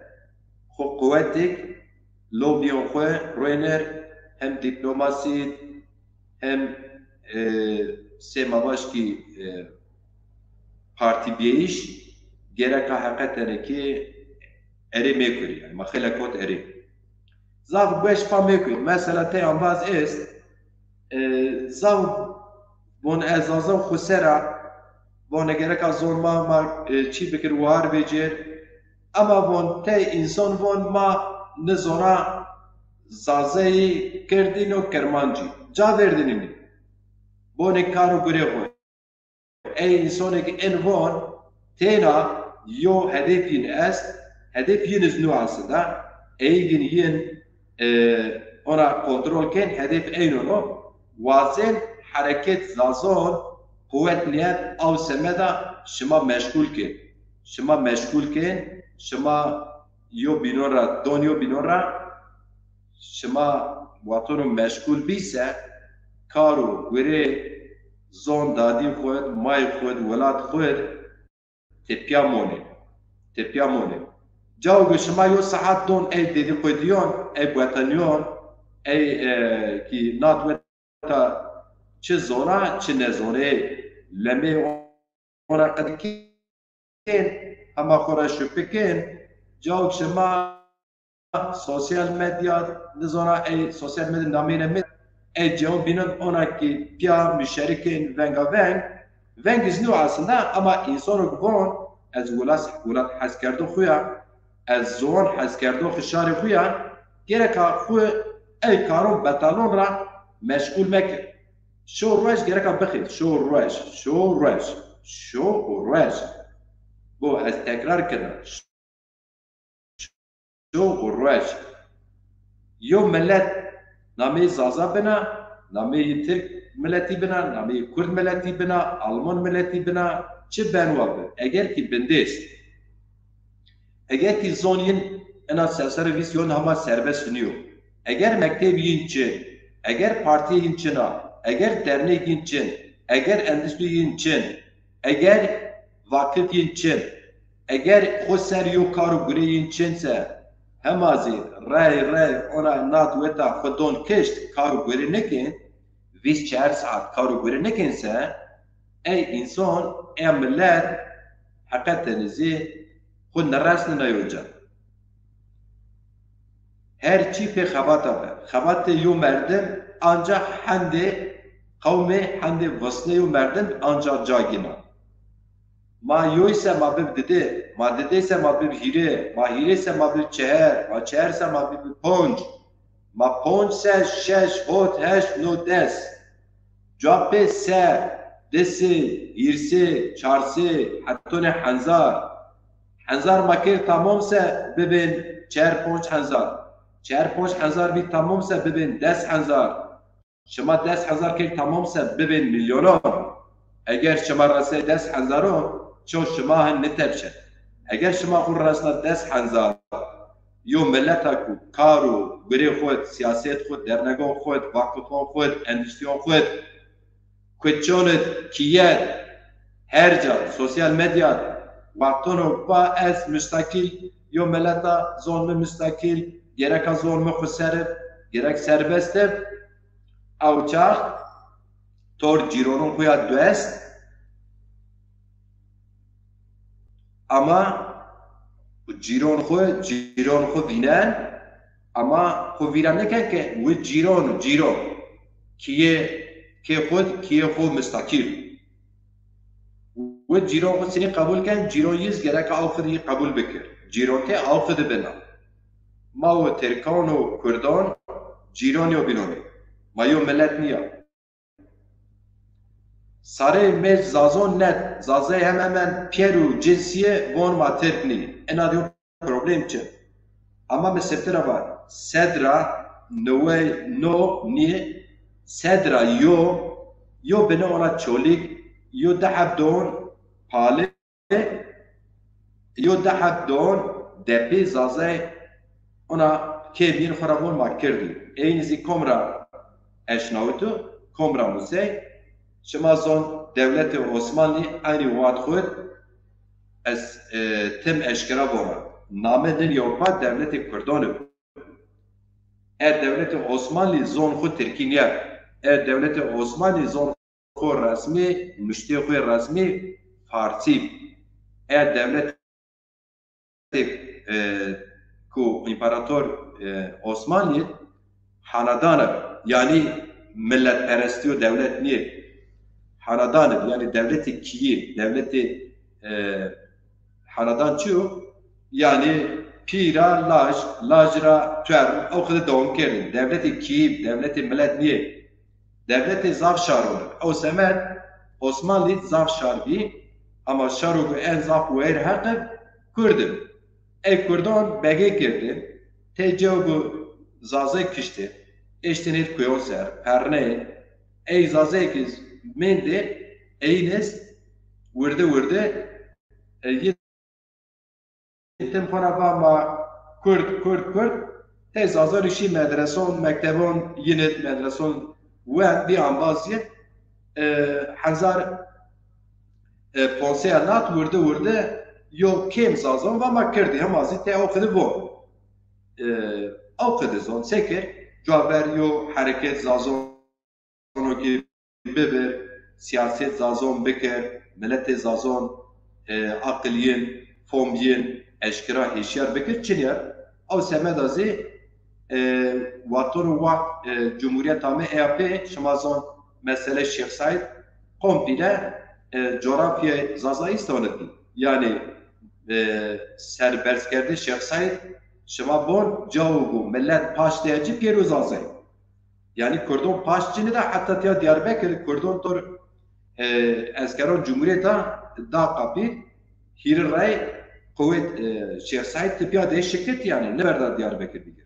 xo quwetik, lobîyon xo rêner, hem dîplomasî, hem, e, sê ma vaj kî, e, partîbîyeyîş gereka heqetene kî erê mêkur, yanî ma xeylek hot erê. Zaf gueş pa mêkur. Mesela tey embaz est, e, zaf von ez Zaza xo ser a, von gereka zon ma, ma, e, çî bikir, war vecir. Ema von tey însan von ma nizona Zazayî, Kirdî no Kirmancî. Ca verdinî nî. Bonê kar û gurê xo. Ey însonê ke in von, têna yo hedef yin est, hedef yin iz nû aslında. Ey yin yin, e, ona kontrol kên, hedef eynon o. Wazên hereket Zazon quwet nîyet aw semeda şima meşgul kên. Şima meşgul kên, şima yo bînon ra, don yo bînon ra, şima watono meşgul bî se, kar û gurê zon dadî xo d, may xo d, welat xo d tepîya monê. Tepîya monê. Cawo ke şima yo saet don ey dedîqodîyon, ey buetanîyon, ey, e, kî nadwet ta çi zona, çi nezonê, lemê ona qedikên, hema xo ra şupi kên, cawo şima sosyal medya, nizona ey sosyal medya nameyne mi, ey cewon bînon ona kî pîya muşerikên venga veng, veng iz nîyo aslında, ama însono ki von, ez welat, welat heskerdo xo ya, ez ziwan heskerdoxê şarê xo ya, gereka xo ey karon betalon ra meşgul mekir. Şo ruej gereka bixê, şo ruej, şo ruej, şo ruej. Bo ez tekrar kena, şo ruej. Yo milet nameyê Zaza bina, nameyê Tirk miletî bina, nameyê Kurd miletî bina, Alman miletî bina, çi ben wa bi. Eger kî bindês, eger kî zon yin ina sed serra vîst yon hema serbest nîyo, eger mekteb yin çin, eger partî yin çin a, eger derneg yin çin, eger endîstrî yin çin, eger vakif yin çin, eger xo ser yo kar û gurê yin çin se, hema zî rey rey ona nadweta xo don kişt, kar û gurê nikên, vîst çar saet kar û gurê nikên se, Ey însan, ey milet heqetene zî xwu niresnena yo ca. Her çî pê xebata be. Xebatê yo merdim ancax hendê qewmê, hendê visnê yo merdim ancax ca gîna. Ma yoy se ma bib didê, ma didê se ma bib hîrê, ma hîrê se ma bib çeher, ma çeher se ma bib ponc, ma ponc se şeş, hot, heşt, no, des. Cuwa pê se, di sey, hîr sey, çar sey, hetonê henzar. Henzar ma kir tamam se bibên çer ponc henzar. Çer ponc henzar bî tamam se bibên des henzar. Şima des hezar kek tamam se bibên milyonan. Eger şima resey des hezaron, ço şima hin nitepşe. Eger şima xwu resna des hezar, yo mileta ku kar û gurê xwu, siyaset xwu, dernegon xwu, vakifon xwu, endîstriyon xwu, kuçon id, kiyet, her ca, sosyal medya, wextono va ez mustakîl, yo mileta zon mi mustakîl, gereka zon mi xwu ser ib, gerek serbest ib, Ew çax tor cîronon xo ya duest, ama cîron xo, cîron xo vînen, ama xo vîra nêken ke wi cîron, cîron. Kîyê, kê xo, kîyê xo mistaqîl. Wi cîron xo sinî qebul ken, cîron yîz gereka aw xo de yî qebul bikir. Cîron ke aw xo de bena. Ma û Tirkan û Kurdan cîron yo bînonê. Ma yo milet nîya. Sarê mêrd Zazon net, Zazay hem hemen pîyer û cinsîye von ma Tirk nî. Ena de yo problem çi? Ama mi sifte ra va, sed ra newey no nî, sed ra yo, yo bine ona Çolîg, yo di heb don Pali, yo di heb don Depî, Zazay ona kê bîn xo ra von ma Kirdî. Eynî zî kom ra eşnawito, kom ra musey. Şima zon dewletê Osmanlî eynî wext xo ez, e, tim eşkera vona. Name din Ewropa dewletê Kurdan ib. E dewletê Osmanlî zon xo tirkî nîya. E dewletê Osmanlî zon xo resmî, nuştê xo resmî farsî. E dewletê, e, ku împarator, e, Osmanlî hanedan ib, yanî miletperestî yo dewlet nîyê. Hanedan ib, yanî dewletê kîyî, dewletê, e, hanedan çi yo? Yanî pî ra laj, laj ra tuer, ew xo de dewam kerdin. Dewletê kîyî, dewletê milet nîyê. Dewletê zaf şaron ib. Ew semed Osmanlî zaf şar bî, ama şaro ku en zaf wayîr heq ib, Kurd ib. Ey Kurdan begê kirdin, tey cew ku Zazay kiştin, eştin hêt kuyon ser, perneyê. Ey Zazay ki mendê, eyin est, wirdi wirdi, e, yi tim xo ra va ma Kurd, Kurd, Kurd, tey Zazan şî medreson, mektebon, yin id medreson wend, bî ambaz yin, e, hezar, e, ponseya nat wirdi wirdi yo kêm Zazon va ma Kirdî, hema zî tey aw xo de von. E, aw xo de zon se kir, cuwa ver yo hereket Zazon Zazon ki bibir, siyaset Zazon bikir, miletê Zazon, e, aqil yin, fom yin, eşkera hêşyar bikir, çinî ya. Ew semeda zî, e, wexton û wext, e, cumhuriyet ame, eya pê, şima zon mesele Şêx Seîd komple, e, coğrafyayê Zazayîstan id bî. Yanî, e, serberzkerdê Şêx Seîd, şima bon cawo ku milet paşt de ya ci pêro Zazay. Yanî Kurdon paşt ci nida heta tiya Diyarbekir, Kurdon tor, e, eskeron Cumhuriyeta da qapî, hîrê rey quwet, e, Şêx Seîd tipiya de şikit yanî, niverda Diyarbekir bigir.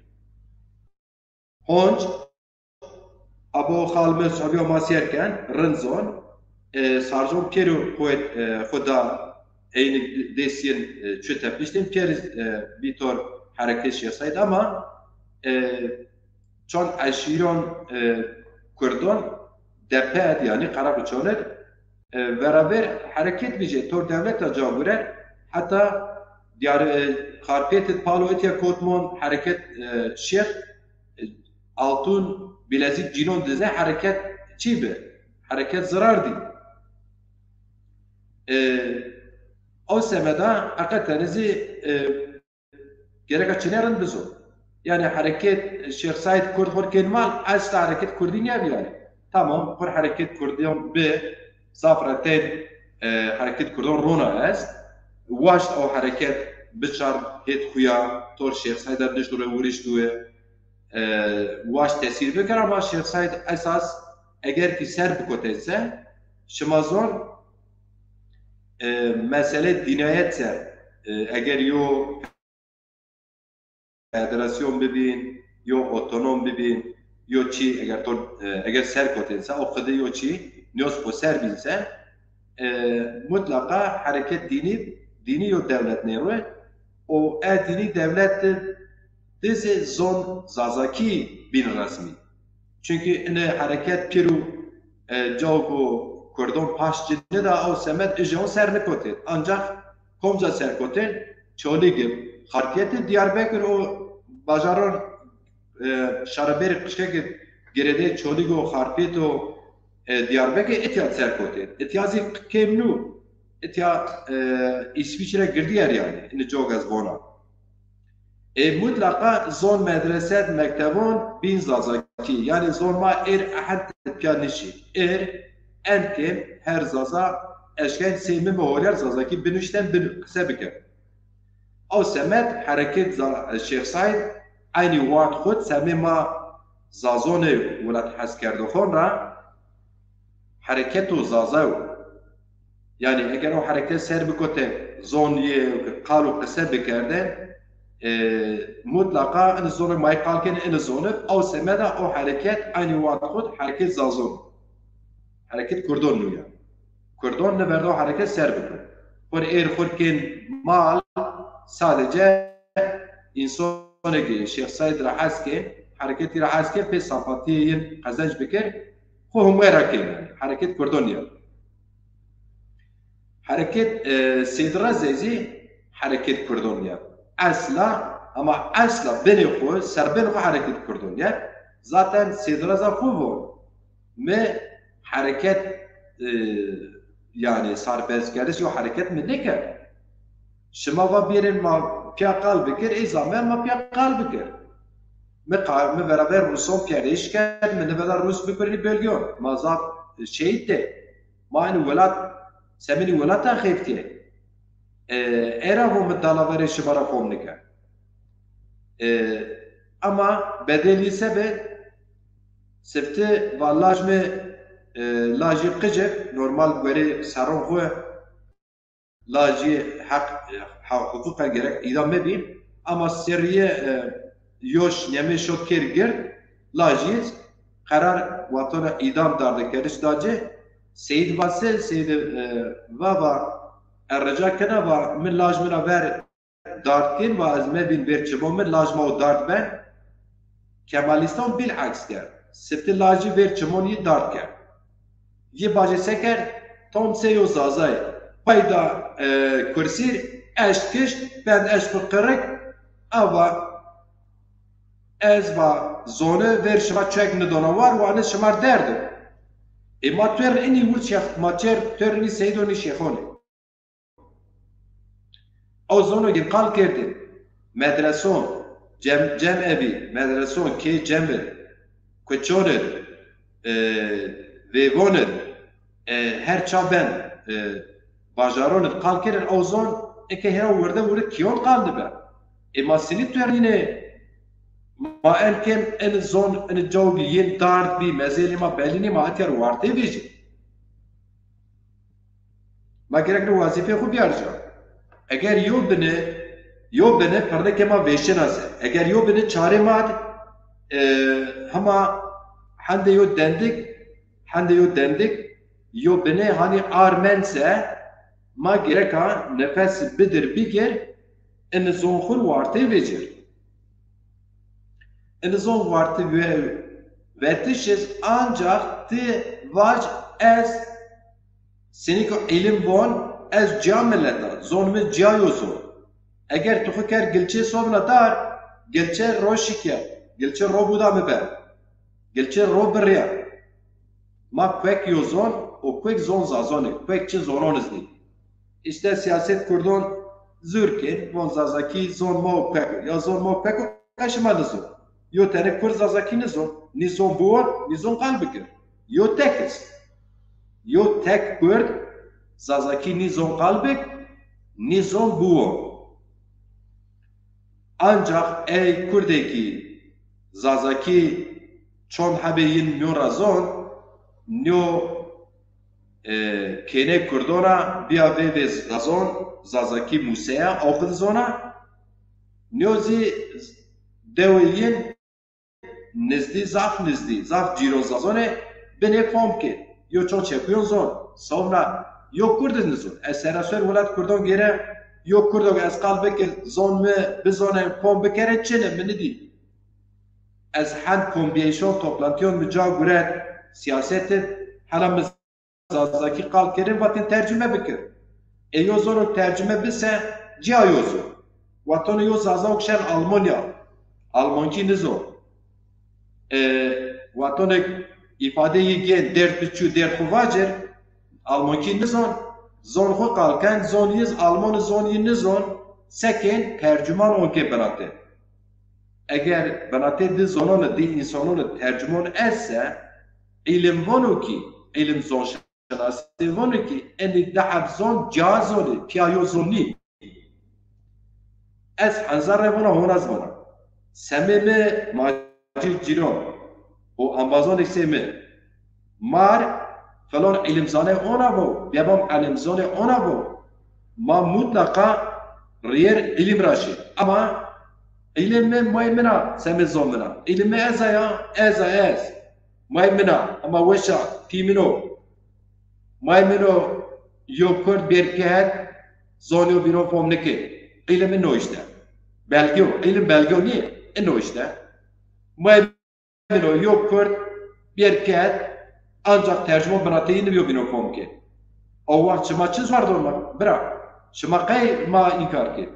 Honc, abo xal mi sobiyo ma sêr ken, rind zon, e, sarzon pêro quwet, e, xo da eynî dêsîn, e, çi tepiştin, pêr, e, bî tor hereket Şêx Seîd ama, e, çond eşîron, e, Kurdon depe ed, yanî Qereqoçon id, e, veraver hereket vijê tor dewleta ca gurer, heta Diyar-, e, Xarpêt id palo etya kotmon hereket, e, Şêx, e, Altun Bilezîk cînon dize hereket çî bi? Hereket zirar dî. E, o semeda heqeten zî, e, gereka çinê rind bizo. Yanî hereket Şêx Seîd Kurd xo kên mal, esla hereket Kurdî nîya bî yanî. Tamam, xo hereket Kurdîyan bi, zaf ra tên, e, hereket Kurdan rona est. Waşt o hereket biçar hêt xuya, tor Şêx Seîd de nişto re wirişto, e, waşt tesîr bikir, ama Şêx Seîd esas eger ki ser bikotên se, şima zon, e, mesele dînayet ser, e, eger yo federasyon bibîn, yo otonom bibîn, yo çî, eger to, e, eger ser kotên se, o qidi yo çî, niyos xo ser bîn se, e, mutlaqa hereket dînî, dînî yo dewlet nêro, o e dînî dewlet de dizê zon zazakî bîn resmî. Çunkî ine hereket pêro, e, cawgo Kurdon paş ci nida, o semed ije on ser nikotên. Ancax komca ser kotên? Çolîg, Xarpêt, Diyarbekir o bajaron, e, şareberî qijkekî girêdeyê Çolîg û Xarpêt û, e, Diyarbekir îtya ser kotên. Îtya zî kêm nû. Îtya, e, Îsvîçre girdîyer yanî. Ini cog ez vona. Ê mutlaqa zon medreset, mektebon bîn zazakî. Yanî zon ma êr ehend tepya nişî. Êr en kêm her zaza eşken sey mi mi holyar zazakî binuşten bin qise biker. Ew semed hereket za-, Şêx Seîd eynî wext xud semê ma zazonê welat heskerdoxon ra hereket û zaza yo. Yanî eger o hereket ser bikote zon yê qal û qise bikerde, e, mutlaqa in zonê ma yê qal kên in zon ib, ew semeda o hereket eynî wext xud hereket zazon. Hereket Kurdon nû ya. Kurdon niverdo hereket ser biko. Xur êr xur kên mal, sadece însonê ki Şêx Seîd ra hes kên, hereketî ra hes kên, pê sempatiyê yin qezenc bikir, xo himwe ra kên. Hereket Kurdon ya. Hereket, e, Sêd Rezê zî hereket Kurdon ya. Esla, ama esla binê xo, serbinê xo hereket Kurdon ya. Zaten Sêd Reza xo von. Mi hereket, e, yanî sarbezkerdiş yo hereket mi nêkerd. Şima va bêrên ma pîya qal bikir, ê zaman ma pîya qal bikir. Mi qa-, mi beraber Ruson pîya rêş kerd, mi niveda Rus bikirî bölgeyon. Ma zaf şehîd de. Ma ini welat, semînî welata xeftîye. E, era vo mi dalaverê şima ra fom nike. E, ama bedelî se bi, sifti va laj mi, e, lajî qicik, normal guerê serron xwu, lajî heq, e, ha-, huquqen gerek îdam mebî, ama serrîye, e, yoş nemê şo kêr gird, lajî qerar watona îdam dardekeriş da ci. Seyîd va se, Seyîd, e, va va, e, rica kena va, mi laj mi ra ver dard kên, va ez mebîn vêr çimon mi, laj ma o dard ben. Kemalîstan bîleks kerd. Sifti lajî vêr çimon yî dard kerd. Yî bajê se kerd? Tam se yo zazayê. Pay da, e, kursîr, eşt kişt, bend eşt xwu qirik, a va, ez va, zoni vêr şima çek nidona war, wa ini şima derdo. Ê ma tuer inî wurd şex-, ma çer tuer inî seydo nî şêxonê. Ew zono ki qal kerdî, medreson, cem-, cemevî, medreson, kê cem id, kuçon id, e, vêvon id, e, her ça ben, e, bajaron id qal kerdin, ew zon eke hera wirde wirde kîyon qal dibe. Ê ma sinî tuernînê, ma en kêm en zon, en caw bî, yên dard bî, mezelê ma belî nê, ma etyer wartê vêjî. Ma gerek no wezîfeyê xwu biyar ca. Eger yo bine, yo bine pirnikê ma vêşina se. Eger yo bine çarê ma d, e, hema hende yo dendik, hende yo dendik, yo bine hanî ar men se, ma gereka nefes bidir bigir, ini zon xwu wartê vecir. Ini zon wartê ve-, vetiş iz ancax ti vac ez Senî ku îlim von, ez ciya milet a, zon mi ciya yo zon. Eger tu xwu ker gilçê sobna dar, gilçê ro şikya, gilçê ro buda mi ber. Gilçê ro birya. Ma kuek yo zon û kuek zon zazon ê, kuek çi zonon iz nî. Îşte siyaset Kurdon zûr kên, von Zazakî zon ma û pek o. Ya zon ma û pek o, qe şima nizon. Yo tenê Kurd Zazakî nizon. Nî zon biwon, nî zon qal bikir. Yo tek est. Yo tek Kurd Zazakî nî zon qal bik, nî zon biwon. Ancax ey Kurdê kî Zazakî çond hebê yin mîyon ra zon, nîyo, e, kênê Kurdon a, bîya vê vê zazon, Zazakî museya, o qid zona. Nîyo zî dewê yin nizdî, zaf nizdî, zaf cîron zazon ê, binê fom kê. Yo çond çekuyon zon, sewbna yo Kurd iz nizon. Ez seraser welat Kurdon gêre, yo Kurdo ke ez qal bikir, zon mi bizonê, fom bikerê, çin ê, mi nidî. Ez hend kombîyayîşon, toplantîyon mi ca guret, siyaset id, hela mi Zazakî qal kerê, vatên tercume bikir. Ê yo zono tercume bise, cîya yo zon. Vatonê yo Zaza o ke şen Almanya, Almankî nizon. E, vatonê îfadeyî gên, derd bi çû, derd xwu vacir, Almankî nizon, zon xwu qal ken, zon yi z, Alman zon yi nizon, se kên, tercuman on kê binatê. Eger binatê di zonon id, di însonon id tercumon est se, îlim vono kî, îlim zonşinasî vono kî, enî di heb zon ca zon ê, pîya yo zon nî. Ez henzar rê vona, hona zî vona. Semê mi macîr cîron û embazonê sey mi. Mar, felon îlimzanê ona vo, bebam îlimzonê ona vo. Ma mutlaqa rîyêr îlim ra şî. Ama îlim mi may min a, semê zon min a. Îlim mi ez a ya, ez a ez. May min a, ama weş a, pî min o. May min o, yo Kurd bêrkî het, zonê yo bînon fom nikê. Îlim ino îşte. Belge o, îlim belge o nîyê, ino îşte. May min o, yo Kurd bêrkî het, ancax tercumon binatê yi nibiyo bînon fom kê. O wext şima çi zor dorma, bira? Şima qey ma înkar kê?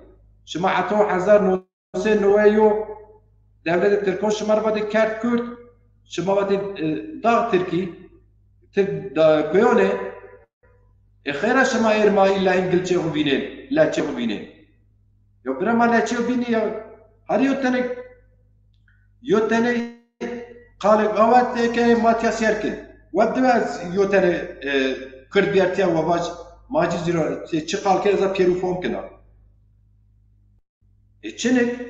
Şima heta hezar no sey newey yo dewletê tirkon şima rê vatê kerd Kurd, şima vatê, e, dax tirkî, tirk da, koyon ê. E, xeyra şima êr ma îlla hîn gilçê xwu vînên, leçê xwu vînên. Yo bira ma leçê xwu vînî ya. Harî yo tenê, yo tenê qalê awa tê ke ma tîya sêr kên. Web diwe ez yo tenê, e, Kurd bîyertîya wa vaj, ma cî zîro, e, çi qal kerd ez a pêrû fom kena. E, çinik,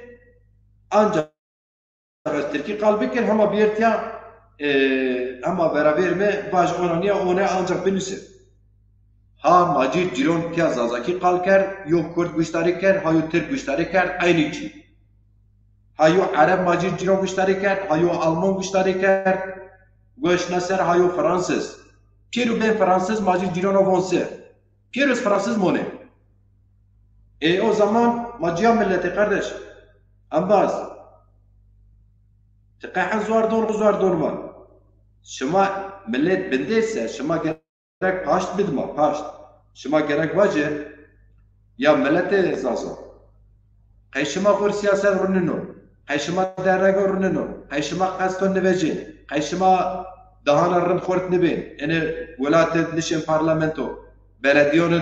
ancax ez tirkî qal bikir, hema bîyertîya, e, hema verabêr mi vaj ona nîya, one ancax binusir. Ha macîr cîron tîya Zazakî qal kerd, yo Kurd guştarî kerd, ha yo Tirk guştarî kerd, eynî çî. Ha yo Ereb macîr cîron guştarî kerd, ha yo Alman guştarî kerd, goş na ser ha yo Fransiz. Pêro bên Fransiz macîr cîron o von se. Pêro ez Fransiz monê. E, o zaman ma cîya milletê kardeş. Embaz. Ti qey hen zuar don, xu zuar don ma. Şima millet bindê se, şima gerek paşt bidima, paşt. Şima gerek vacê, ya milletê Zazo. Qey şima xur siyaset runinon, qey şima derrego runinon, qey şima qesto nivecên, qey şima dahana rind xurt nibên, ene welatê nişên parlamento, beledîyonê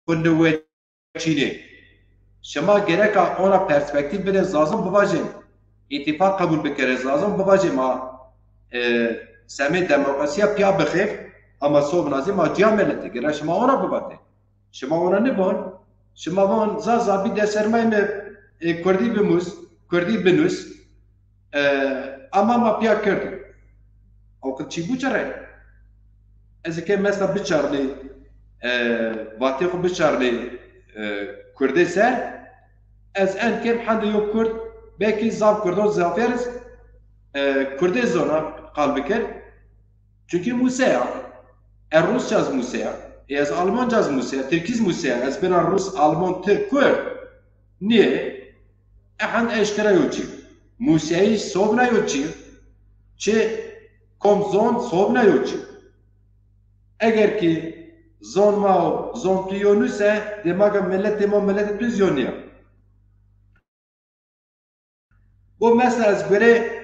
xu niweçînê. Şima gereka ona perspektîf bidê, Zazon bivajên, îtîfaq qebul bikerê, Zazon bivajê ma, e, semê demokrasîya pîya bixêf, ama sobna zî ma cîya milletê, gere şima ona bivatê. Şima ona nivon, şima von Zaza bî desermayê mi, e, kurdî bimus, kurdî binus, e, ama ma pîya kird. O qid çî buçerê. Ez ê ke mesela biçarnê, e, vatê xwu biçarnê, e, kurdê ser, ez en kêm hende yo kurd, belkî zaf kurdon zafêr iz, e, kurdê zona qal bikir. Çunkî museya, e, rusça ez museya, e, ez almanca ez museya, tirkî iz museya, ez bina rus, alman, tirk, kurd. Nê, e, hend eşkera yo çî. Museyîş sobna yo çî. Çi kom zon sobna yo çî. Eger ki zon ma û zon tu yo nuse, demaga milletê ma, milletê tu zî yo nîya. Bo mesela ez gore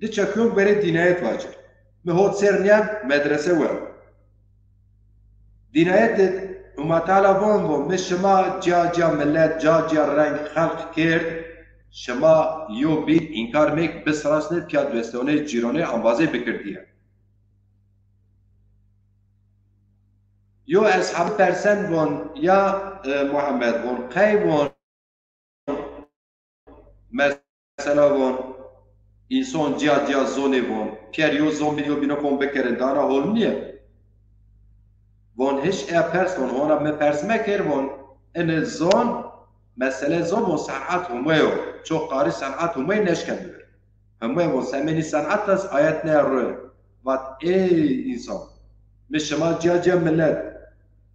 di çekuyon gore dînayet vacir. Mi hot ser nîyan medrese wer. Dînayet de Huma Teala von, von, mi şima ciya ciya millet, ciya ciya reng xelq kerd, şima yo bî înkar mêk, bisirasnê piya destewonê cîronê embazê bikirdiye. Yo eshabî persen von, ya, e, Muhammed von, qey von, mesela von, înson ciya ciya zonê von, piyer yo zon bî yo bîno von bikerin, dana hol nîye? Von hiş e pers von, hona mi pers mekir von, ini zon, mesele zon von senat Homay o, ço qarî senat Homay neşken biwir. Homay von semenî senat das ayet ne ro. Vat ey însan, mi şima ciya ciya millet,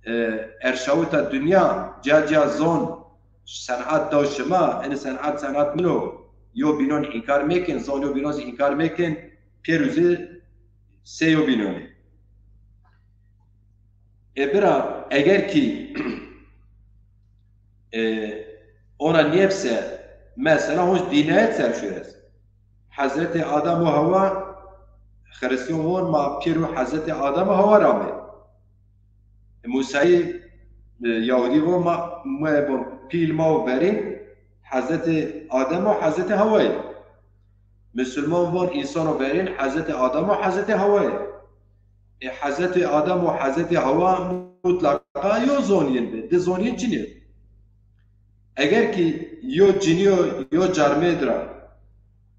e, erşawita dinya, ciya ciya zon, senat daw şima, ini senat senat min o, yo bînon înkar mekin, zon yo bînon zî înkar mekin, pêrû zî sey yo bînonî. E bira, eger kî, e, ona nêbse, mesela honc dînayet ser şuer est. Hezretê Adem û Hewa, Xiristîyan von ma pêro Hezretê Adem û Hewa ra amê. Musayî, e, Yahudî von ma, ma von pîl ma û verîn Hezretê Adem û Hezretê Hewa yê. Musulman von însan û verîn Hezretê Adem û Hezretê Hewa yê. E, Hezretê Adem û Hezretê Hewa mutlaqa yo zon yin bi, di zon yin çin yin. Eger kî yo cinî yo, yo carmêd ra,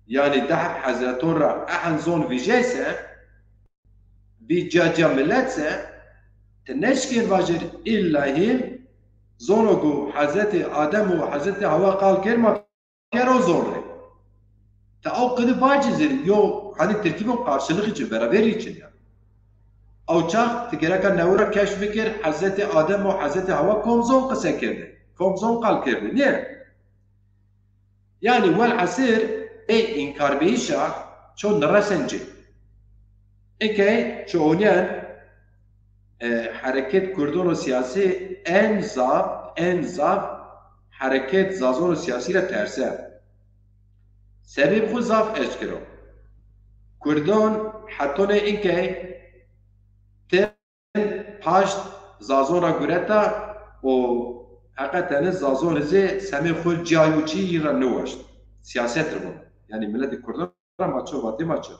yanî di heb hezreton ra ehen zon vîjeyse, bî ciya ciya millet se, ti neşkên vajir îlla hîn zono ku Hezretê Adem û Hezretê Hewa qal kerd ma pîyer o zon rê. Ti ew qidi vacizir, yo, hanî tirkî von karşılık için, beraberî için ya. Ew çax ti gereka newe ra keşf bikir, Hezretê Adem û Hezretê Hewa kom zon qise kerdin, kom zon qal kerdin, nîye? Yanî welhasir ey înkarbeyîşa ço niresên ci. Eke ço onîyen, e, hereket kurdono siyasî en zaf, en zaf hereket zazono siyasî ra terse. Sebeb xwu zaf eşkero. Kurdon hetonê inkey tim paşt zazon ra gureta û heqetene zazon zî semê xwu cayû çî yî ra niwaşt. Siyaset ir vun. Yanî miletê Kurdan ra ma ço vatê ma ço.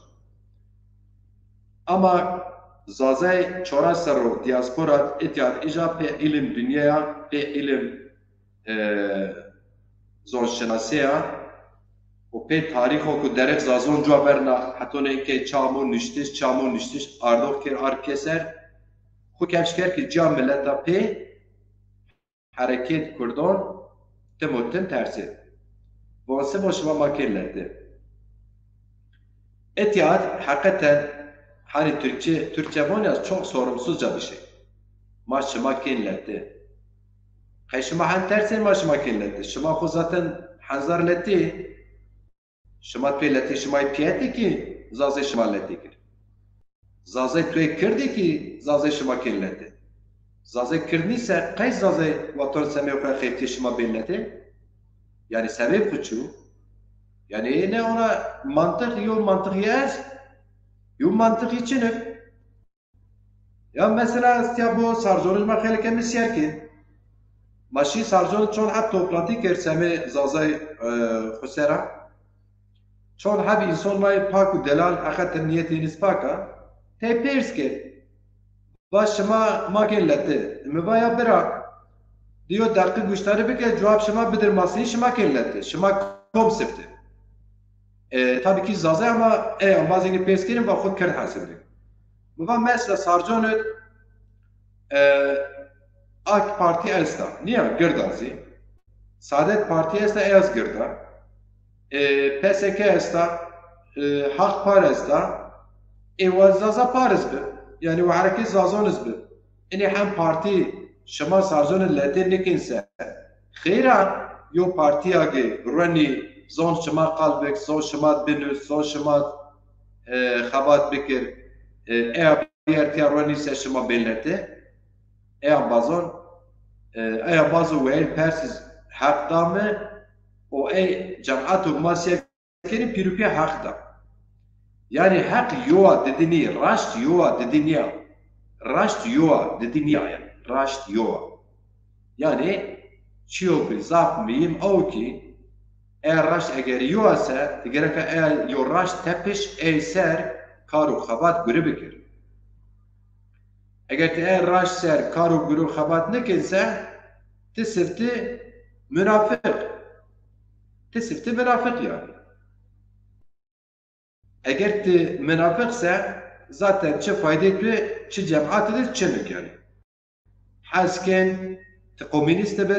Ama Zazay çora serro diaspora îtya îja pê îlim dinyaya, pê îlim e, zonşinaseya û pê tarîxo ku derêk zazon cuwa berna, hetonê ke çamo niştiş, çamo niştiş, ardox kir ar pîyeser, xwu kefş kerd ki ciya mileta pê hereket kurdon tim û tim tersê. Von sebo şima ma kên letê. Etiyat heqeten hani Türkçe, Türkçe von ya çok sorumsuzca bir şey. Ma şima kên letê. Qey şima hen tersên ma şima kên letê. Şima xwu zaten henzar letê. Şima pê letê şima piyetê ki zazê şima letê kir. Zazê tuê kirdê ki zazê şima kên letê. Zazê kirdnî se qey zazê watan semê xwu xeftê şima bên letê? Yani sebeb xwu çi? Yani ne ona mantık yo mantık ya ez yo mantık için. Ya mesela ez tiya bo Sarzonij ma xelike mi siyerkî. Ma şî Sarzon çon heb toplantî kir semê Zazay e, xusera. Çon heb înson may pak û delal heqete niyetê nis pak a. Tey pêrs kir. Va şima ma kên letê. Mi va ya bira. Diyo deqî guştarî bike, cewab şima bidir masî şima kên letê. Şima kom siftê. E, tabii ki Zazay ama e, ambazê pêrs kirin va xwu kird hesibî. Mi va mesela Sarconid, e, AK Partî esta, nîya gird a zî. Saadet Partî esta, ey az gird a. E, PSK esta, e, Haq Par esta. Ê wa Zaza Par iz bi. Yanî wa hereket Zazon iz bi. Inî hem partî şima Sarzonid letê nikên se. Xeyra yo partîya ki ruenî zon şima qal bik, zon şima binus, zon şima, e, xebat bikir. E, eya bîyer tiya ruenî se şima bên letê. Eya bazon, e, eya bazo weyl persiz heq da mi û ey cemato ma siya kenî pîrûpîya heq da. Yanî heq yowa didî nî, raşt yowa didî nîya. Raşt yowa didî nîya yanî. raşt yo a. Yanî çîyo ki zaf muhîm o ki, eya raşt eger yo a se, ti gereka eya yo raşt tepiş ey ser kar û xebat gure bikir. Eger ti eya raşt ser kar û gure û xebat nikên se, ti sifti munafiq. Ti sifti munafiq yanî. Eger ti munafiq se, zaten çi faydê tu, çi cemaatî de çi nikenî. Hes kên ti komînîst bî,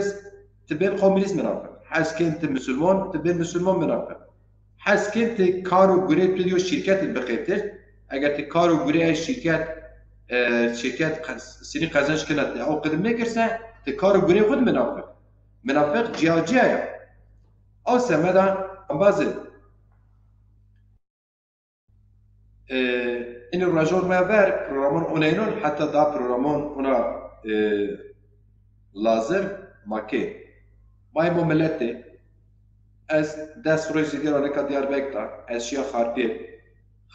ti bên komînîst munafiq. Hes kên ti musulman, ti bên musulman munafiq. Hes kên ti kar û gurê tu yo şîrket bixêtir. Eger ti kar û gurê ey şîrket, e, şîrket qe-, sinî qezenc kena ti o qedim nêkirse, ti kar û gurê xwu di munafiq. Munafiq cîya cîya ya. O semeda embazê E, inî rojon ma ver programon oneynon, heta da programon ona, e, lazim ma kê. May mo milletê, ez des roj zîdê ra nika Diyarbekir da, ez şiya Xarpêt.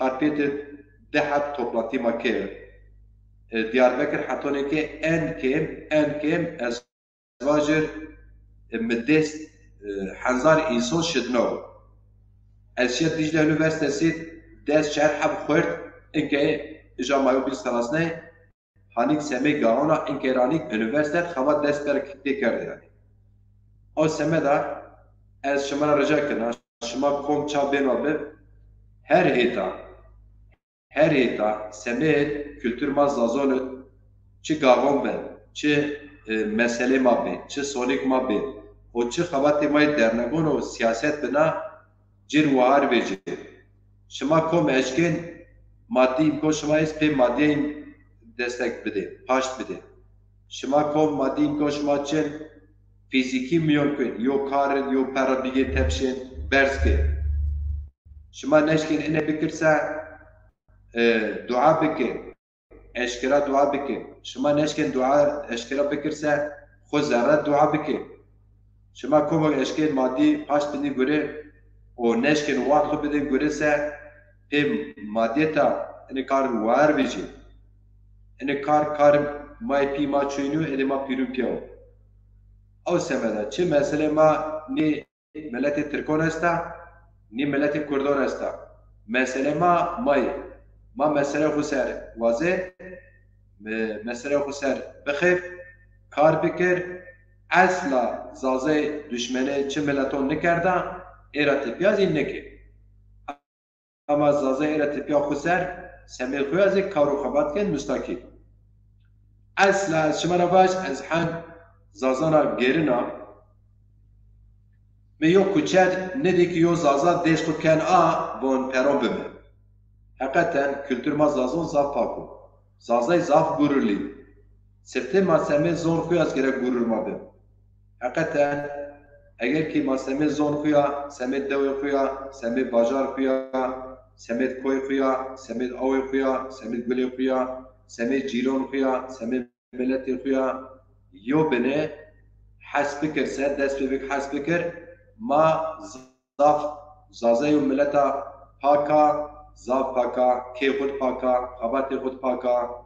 Xarpêtê di heb toplantî ma kê. E, Diyarbekir hetonê ke en kêm, en kêm ez vajir, e, mi dest, e, henzar însan şidnaw. Ez şiya Dicle Üniversitesi des çer heb xwerd, inke ija mayo bîst klasney, hanîk semê gaona, inke ranîk üniversitet xebat dest ber tê kerde yanî. O semeda ez şima ra rica kena, şima kom ça bêna bi, her hêta, her hêta semêd kultur ma Zazon id, çi gaxon bi, çi, e, meselê ma bê, çi sonîk ma bê û çi xebatê ma yê dernegon û siyaset bina, cir wahar vecê. Şima kom eşkên madî îmkan şima est pê madîyeyîn destek bidê, paşt bidê. Şima kom madî îmkan şima çin fîzîkî miyon kên, yo karin, yo perra bigê tepşên, berz kên. Şima neşkên ine bikir se, e, dua bikê, eşkera dua bikê. Şima neşkên dua eşkera bikir se, xwu zerre dua bikê. Şima koma eşkên madî paşt bidin gure û neşkên wext xwu bidin gure se, pê madîyeta ini kar war vecî. Ini kar, kar may pî ma çûynî yo, êdî ma pîrûn pîya wo. Ew semeda çi meselê ma nê miletê tirkon esta, nê miletê kurdan esta. Meselê ma, ma yê. Ma meselê xwu ser wazê, me-, meselê xwu ser bixêf, kar bikir, esla Zazay duşmenê çi mileton nikerda, ê ra tepîya zî nikê. Ama Zazay ê ra tepîya xwu ser, semêd xwu ya zî kar û xebat kên mustaqîl. Esla ez şima ra vaj, ez hen Zazana gerina. Mi yo kuçe nidî ki yo Zaza dest xwu ken a, von peron bi mi. Heqeten kultur ma Zazon zaf pak o. Zazay zaf gururlî. Sifte ma semê zon xwu ya zî gerek gurur ma bi. Heqeten, eger ki ma semê zon xwu ya, semê dewê xwu ya, semê bajar xwu ya, semê koy xwu ya, semê awê xwu ya, semê gulê xwu ya, semê cîron xwu ya, semê miletê xwu ya, yo bine hes bikir se, dest pê bik hes bikir, ma zaf, Zazay û mileta pak a, zaf pak a, kê xwu di pak a, xebatê xwu di pak a.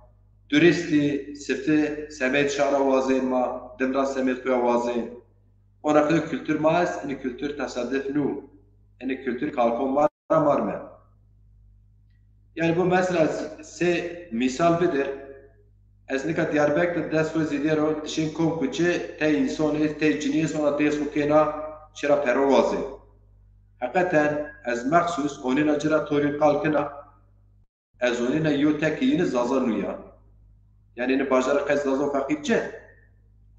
Duristî, sifti semêd şara wazên ma, din ra semêd xwu ya wazên. Ona qede kultur ma est, ini kultur tesaduf nû. Ini kultur kalkon ma ra mar me. Yanî bu mesela sê mîsal bidir. Ez nika Diyarbekir de des roj zîdê ro, ti şên kom kuçe, tey înson êst, tey cinî êst, ona dês xwu kêna, çira pero wazê. Heqeten ez mexsus onîna ci ra torîn qal kena, ez onîna yo tekî yîni Zaza nûya. Yanî ini bajarî qey Zaza feqîr çi?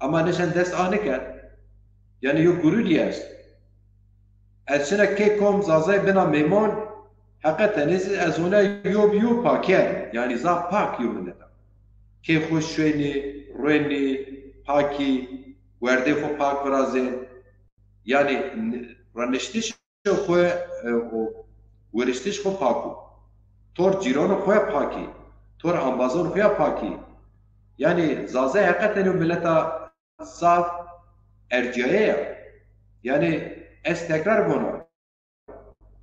Ama nişen dest a niken. Yanî yo gururî est. Ez şina kê kom Zazay bina mêmon, heqeten ez, ez ona yo bi yo paker, yanî zaf pak yo milet a. Kê xwu şuênî, ruênî, pakî, werdê xwu pak virazên. Yanî n-, raniştiş xwu, e, û wiriştiş xwu pak o. Tor cîronê xwu ya pakî, tor embazon xwu ya pakî. Yanî Zazay heqeten yo mileta zaf ercîyaye ya. Yanî ez tekrar vona.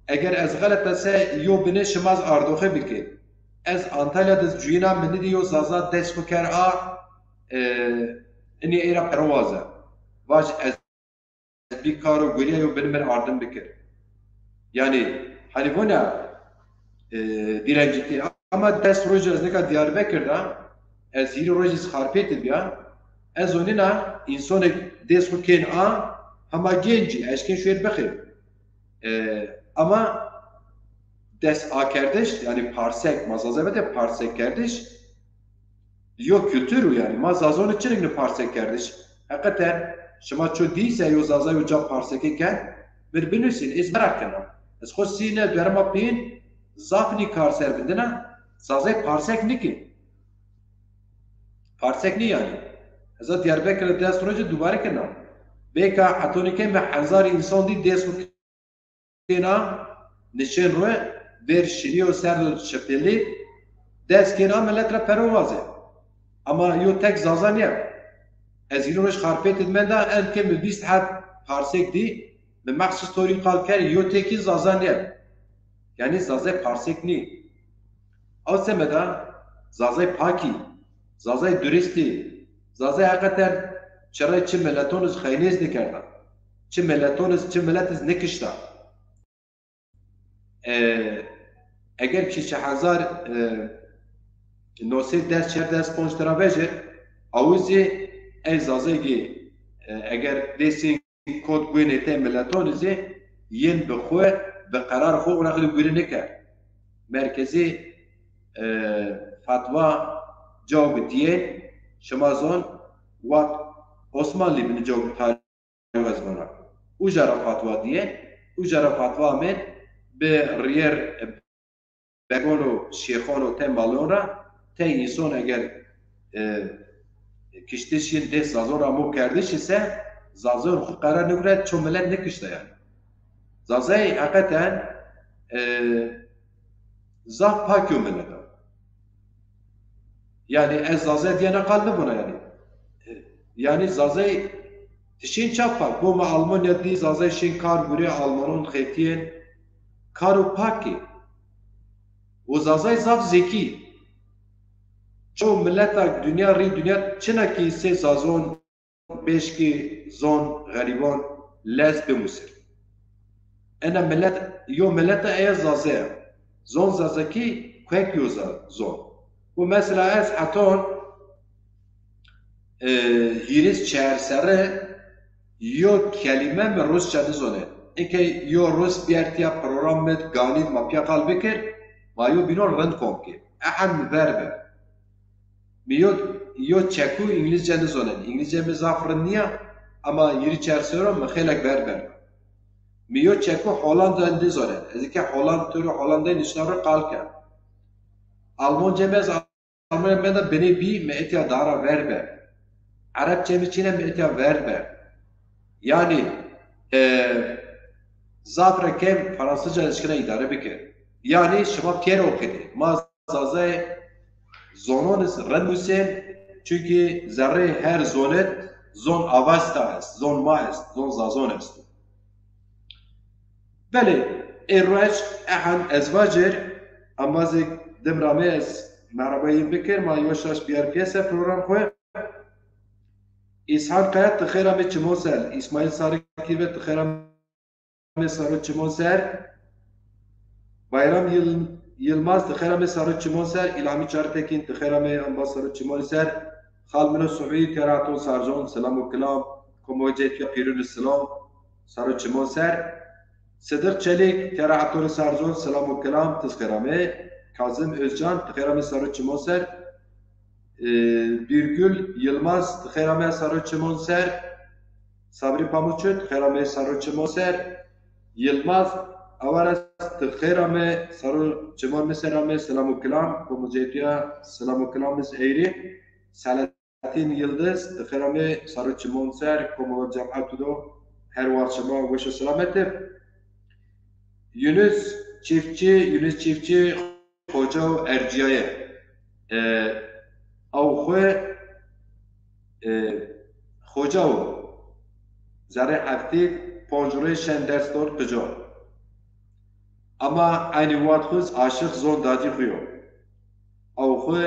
Eger ez xeleta se yo bine şima zî ardoxe bikê. Ez Antalya de cuyîna mi nidî yo Zaza dest xwu ker a, e, inî ey ra pero waze. Vaj ez bî karo gurîya yo binî mi rê ardim bikir. Yanî, hanî vona, e, dîrencîtî. Ama des roj ez nika Diyarbekir de, ez hîrê roj zî Xarpêt de bîya. Ez onîna însonêk dês xwu kên a, hema gencî, eşkên şuêr bixê. E, ama des akerdiş, yanî parsek, ma Zazay vete parsek kerdiş, yo kultur o yanî. Ma Zazonî çirikni parsek kerdiş. Heqeten, şima ço dî se yo Zazay uca parseke kerd, mi rê binusîn, ez meraq kena. Ez xo sîne derma pîn, zaf nî kar ser bindina, Zazay parsek nîkî. Parsek nî yanî. Ez a Diyarbekir de des rojî dubare kena. Bêka hetonî ke mi hezarî însan dî dês xwu kêna, nişên ro, vêr şirî yo ser do çipelî, des kêna milet ra pero wazê. Ama yo tek Zaza nîya. Ez hîrê roj Xarpêt de menda, en ke mi vîst heb parsek dî, mi mexsus torî qal kerd, yo tekî Zaza nîya. Yanî Zazay parsek nî. Aw semeda Zazay pakî, Zazay duristî, Zazay heqeten çirey çi mileton iz xeynêz nêkerda. Çi mileton iz, çi milet iz nêkişta. E, eger kî çi hezar, e, no sey des çer des ponc tira vejir, awi zî ey Zazegî, e, eger dêsîn kot guênê tey mileton zî yên bi xwu, bi qerar xwu û reqlî gurî nêkerd. Merkezî, e, fetwa cawbi dîyê, şima zon, wat Osmanlî bini cawbi tarîx ez vana. Uca ra fetwa dîyê, uca ra fetwa amên bi rîyer, e, begon û şêxon û tey malon ra, tey înson eger, e, kiştiş yin dês Zazon ra mo kerdiş ise, Zazon xwu qerar nêgure, ço milet nêkişta yanî. Zazay heqeten, e, zaf pak yo milet a. Yanî ez Zazay dîyena qal nêvona yanî. E, yanî Zazay tişên çap pak. Bo mi Almanya dî Zazay şên kar gurê Almanon xetîyên. Karo pakî. O Zazay zaf zekî. Ço mileta dinya rî dinya çina kî sey Zazon, beşkî, zon, xerîbon, lez bimusir. Ena milet, yo mileta eya Zaze ya. Zon Zazekî kuek yo za-, zon. Bu mesela ez heton, e, hîris çer serre yo kelîme mi Rusça nizonê. Eke yo Rus biertiya program mi ganî ma pîya qal bikir, ma yo bînon rind kom kir. Ehem mi ver be. Mi yo, yo çeku Îngilizce nizonên. Îngilizce mi zaf rind nîya, ama hîrî çer serro mi xeylek ver ber. Mi yo çeku Hollanda nizonên. Ez ke Holland, turu Hollandayê nişna ro qal ke. Almanca mi ez Almanya menda binê bî, mi etya dara ver be. Erebçe mi çîne, mi etya ver be. Yanî, e, zaf ra kem Fransızca eşkena îdare bike. Yanî şima pîyer oqidî. Ma Zazayê zonon iz rind musên, çunkî zerrê her zonid zon Avesta est, zon ma est, zon Zazon est. Belê, ê ruej ehan ez vacir, embazê dim ra mi ez merhaba yin bikir, ma yo şaş biyar piyese program xwu. İshak Kaya, ti xêr amê çimon ser. İsmail Sarıkî ve, ti xêr amê saro çimon ser. Bayram Yıl-, Yılmaz, ti xêr amê saro çimon ser. İlhami Çartekin, ti xêr amê amba saro çimon ser. Xal mino Suhî, tera aton sarzon, selam û kilam. Komo cetiya pîrûn selam, saro çimon ser. Sıdık Çelik, tera aton sarzon, selam û kilam, ti xêr amê. Kazım Özcan, ti xêr amê saro çimon ser. E, Birgül Yılmaz, ti xêr amê saro çimon ser. Sabri Pamuçu, ti xêr amê saro çimon ser. Yılmaz Avaras, ti xêr amê saro çimon mi ser amê, selam û kilam, komo cetiya selam û kilam iz eyri. Selahattin Yıldız, ti xêr amê saro çimon ser, komo cematu do, her wextê şima weş û selamet ib. Yunus Çiftçi, Yunus Çiftçi, Xoca û Ercîyaye. E, aw xwu, e, Xoca û zerrê heftî ponc rê şen ders dor qico. Ama eynî wext xwu z aşiq zon dadî xwu yo. Aw xwu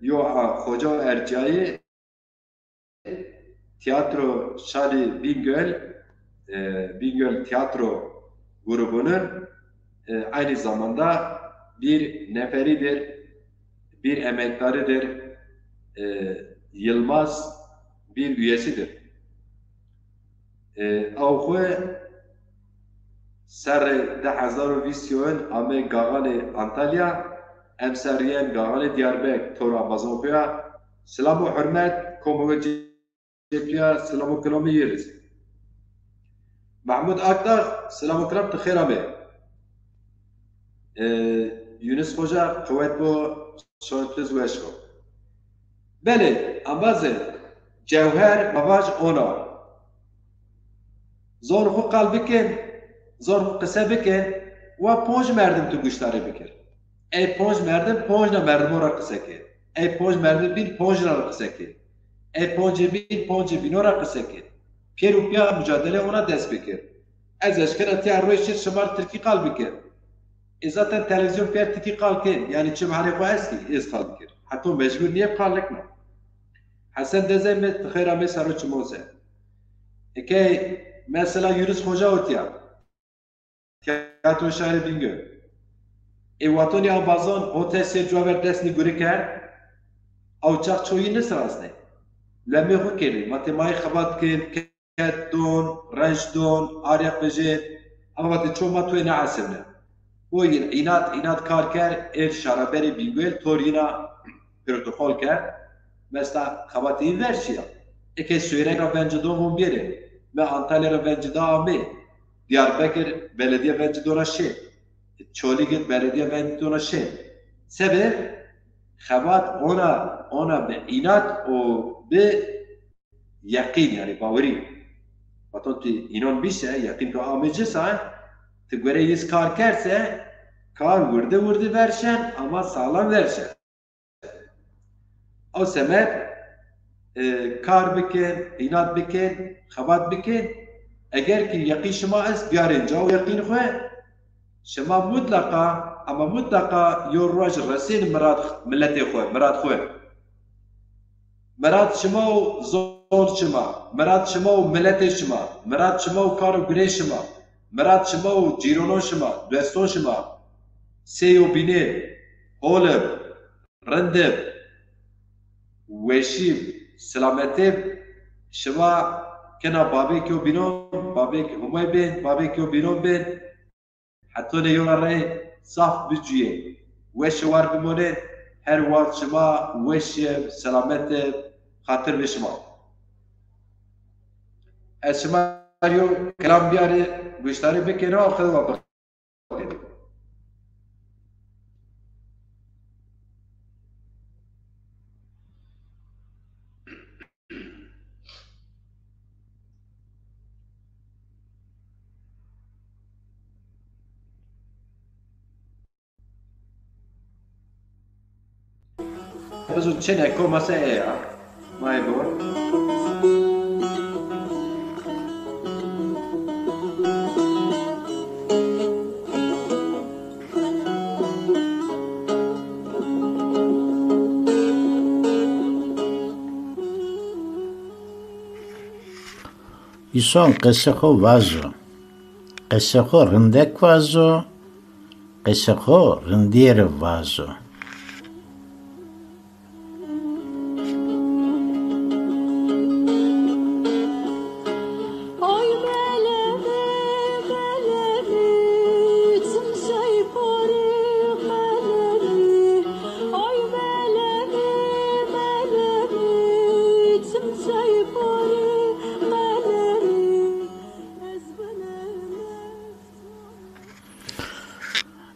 yo a Xoca û Ercîyayî Tiyatro Şarî Bingöl, e, Bingöl Tiyatro grubunun, e, aynı zamanda bir neferidir, bir emektarıdır, e, yılmaz bir üyesidir. E, ew xwu serrê di hezar û vîst û yew amê Gaxanê Antalya, emser yen Gaxanê Diyarbek, tor ambazon xwu ya. Silam û hurmet, komo we cêpiya, silam û kilamê yê riz. Mahmud Akdağ, silam û kilam, ti xêr amê. E, Yunus Xoca, qewet bo, şoyê tu zî weş bo. Belê, embazê, cewher, ma vaj ona. Zor xwu qal bikin, zor xwu qise bikin, wa ponc merdim tu guştarî bikir. Ey ponc merdim, ponc na merdimo ra qise kir. Ey ponc merdim bîn, ponc na ra qise kir. Ey poncê bîn, poncê bîno ra qise kir. Pêro pîya mucadele ona dest bikir. Ez eşkena tiya roy şir şima r tirkî qal bikir. E, zaten televîzyon pîya tirkî qal kên, yanî çim hanê xwu estî, ez qal bikir. Heto mecbur nîyeb qal nikna. Hesen Dezey mi, ti xeyr amê, sero çimon ser. Eke mesela Yunus Xoca otiya. Tiyatro Şarî Bingöl. Ê watonî embazon hotesê cuwa ver dest nî gurî kerd, ew çax çoyî nisirasnê. Lemê xwu kerdî, ma tê mayî xebat kên, ked don, renc don, arya qijên, ama vatê ço ma tuê neesirne. O yin înat, înat kar kerd, êr şaraberê Bingöl, tor yina protokol kerd. Mesela xebatê yin ver şiya. Eke Sêwreg ra venci don von bêrê. Mi Antalya ra venci da amê. Diyarbekir belediye venci dona şê. Çolîg belediye venci dona şê. Sebeb xebat ona, ona bi înat û bi yeqîn, yanî bawerî. Vaton tu înan bî se, yeqîn tu amê ci se, tu gore yîz kar kerd se, kar wirdi wirdi ver şen, ama sağlam ver şen. Ew semed, e, kar bikin, înat bikin, xebat bikin. Eger ki yeqîn şima est, biyarên ca û yeqîn xwu. Şima mutlaqa, ama mutlaqa yo roj resên mirad miletê xwu, mirad xwu. Mirad şima û zon şima, mirad şima û miletê şima, mirad şima û kar û gurê şima, mirad şima û cîronon şima, doston şima. Sey û bînê, hol ib, rind ib, weşî ib, silametê ib, şima kena babêk û bînon, babêk Humay bên, babêk û bînon bên. Hetonê yona rey zaf bicuyê. Weşê war bimonê, her wext şima weş ib, selamet ib, xatir bi şima. Ez şima yo kelam biyarî, guştarî bikêne, axir wa bixêne. Bizo çêneko mase ê ya. May bo. Îson qesê xo vazo. Qesê xo rindek vazo, qesê xo rindîye rê vazo.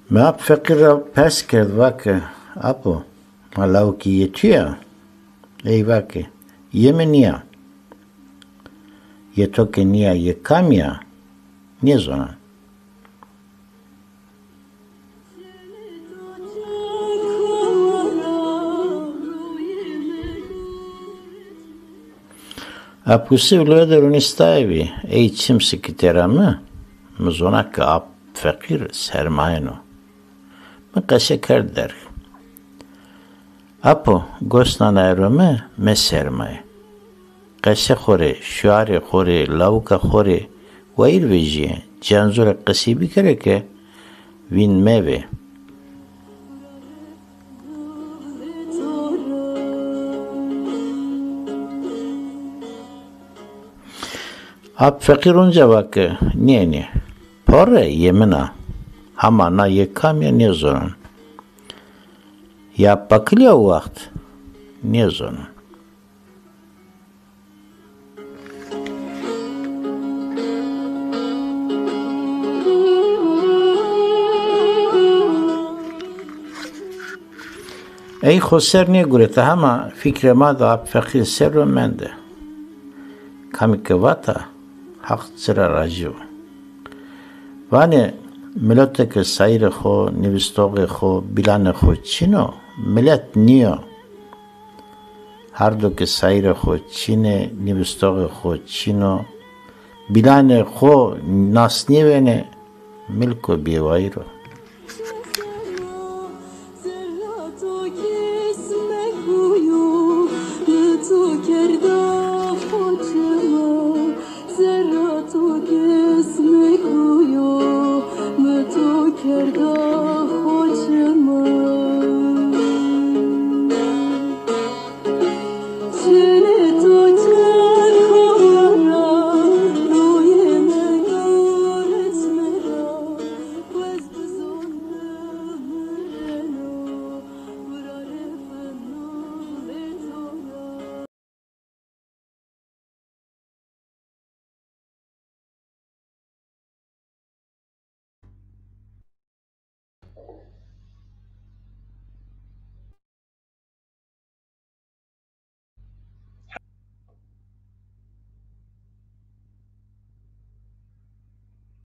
Mi ap feqîr ra pers kerd, va ke, apo, ma lawikî yê tu ya? Ey va ke, yê mi nîya. Yê to ke nîya, yê kamî ya? Nêzona. Apusi vloye de runîstayê bî, ey çim sikitê ra mi, mi zona ke ap feqîr sermayeno. Mi qese kerd derg. Apo, gos nana ero mi, mesermaye. qese xo rê, şuarê xo rê, lawika xo rê wayîr vejîyê. Cenzo rê qesey bikere ke vîn mevê. Ap Feqîr onca va ke nênê. Porre yê min a. Hama na yê kam ya nêzonon. Ya pakilya o waxt nêzonon. Ey xo ser nêgureta hama fikrê ma de Ap Feqîr ser ro mende. Kamî ke vata, Haq ci ra rajî bo. Vanê, mileto ke sayîrê xo, nîvistoxê xo, bîlanê xo çin o, milet nîyo. Herdo ke sayîrê xo çin ê, nîvistoxê xo çin o, bîlanê xo nas nêbenê, milko bêwayîr o.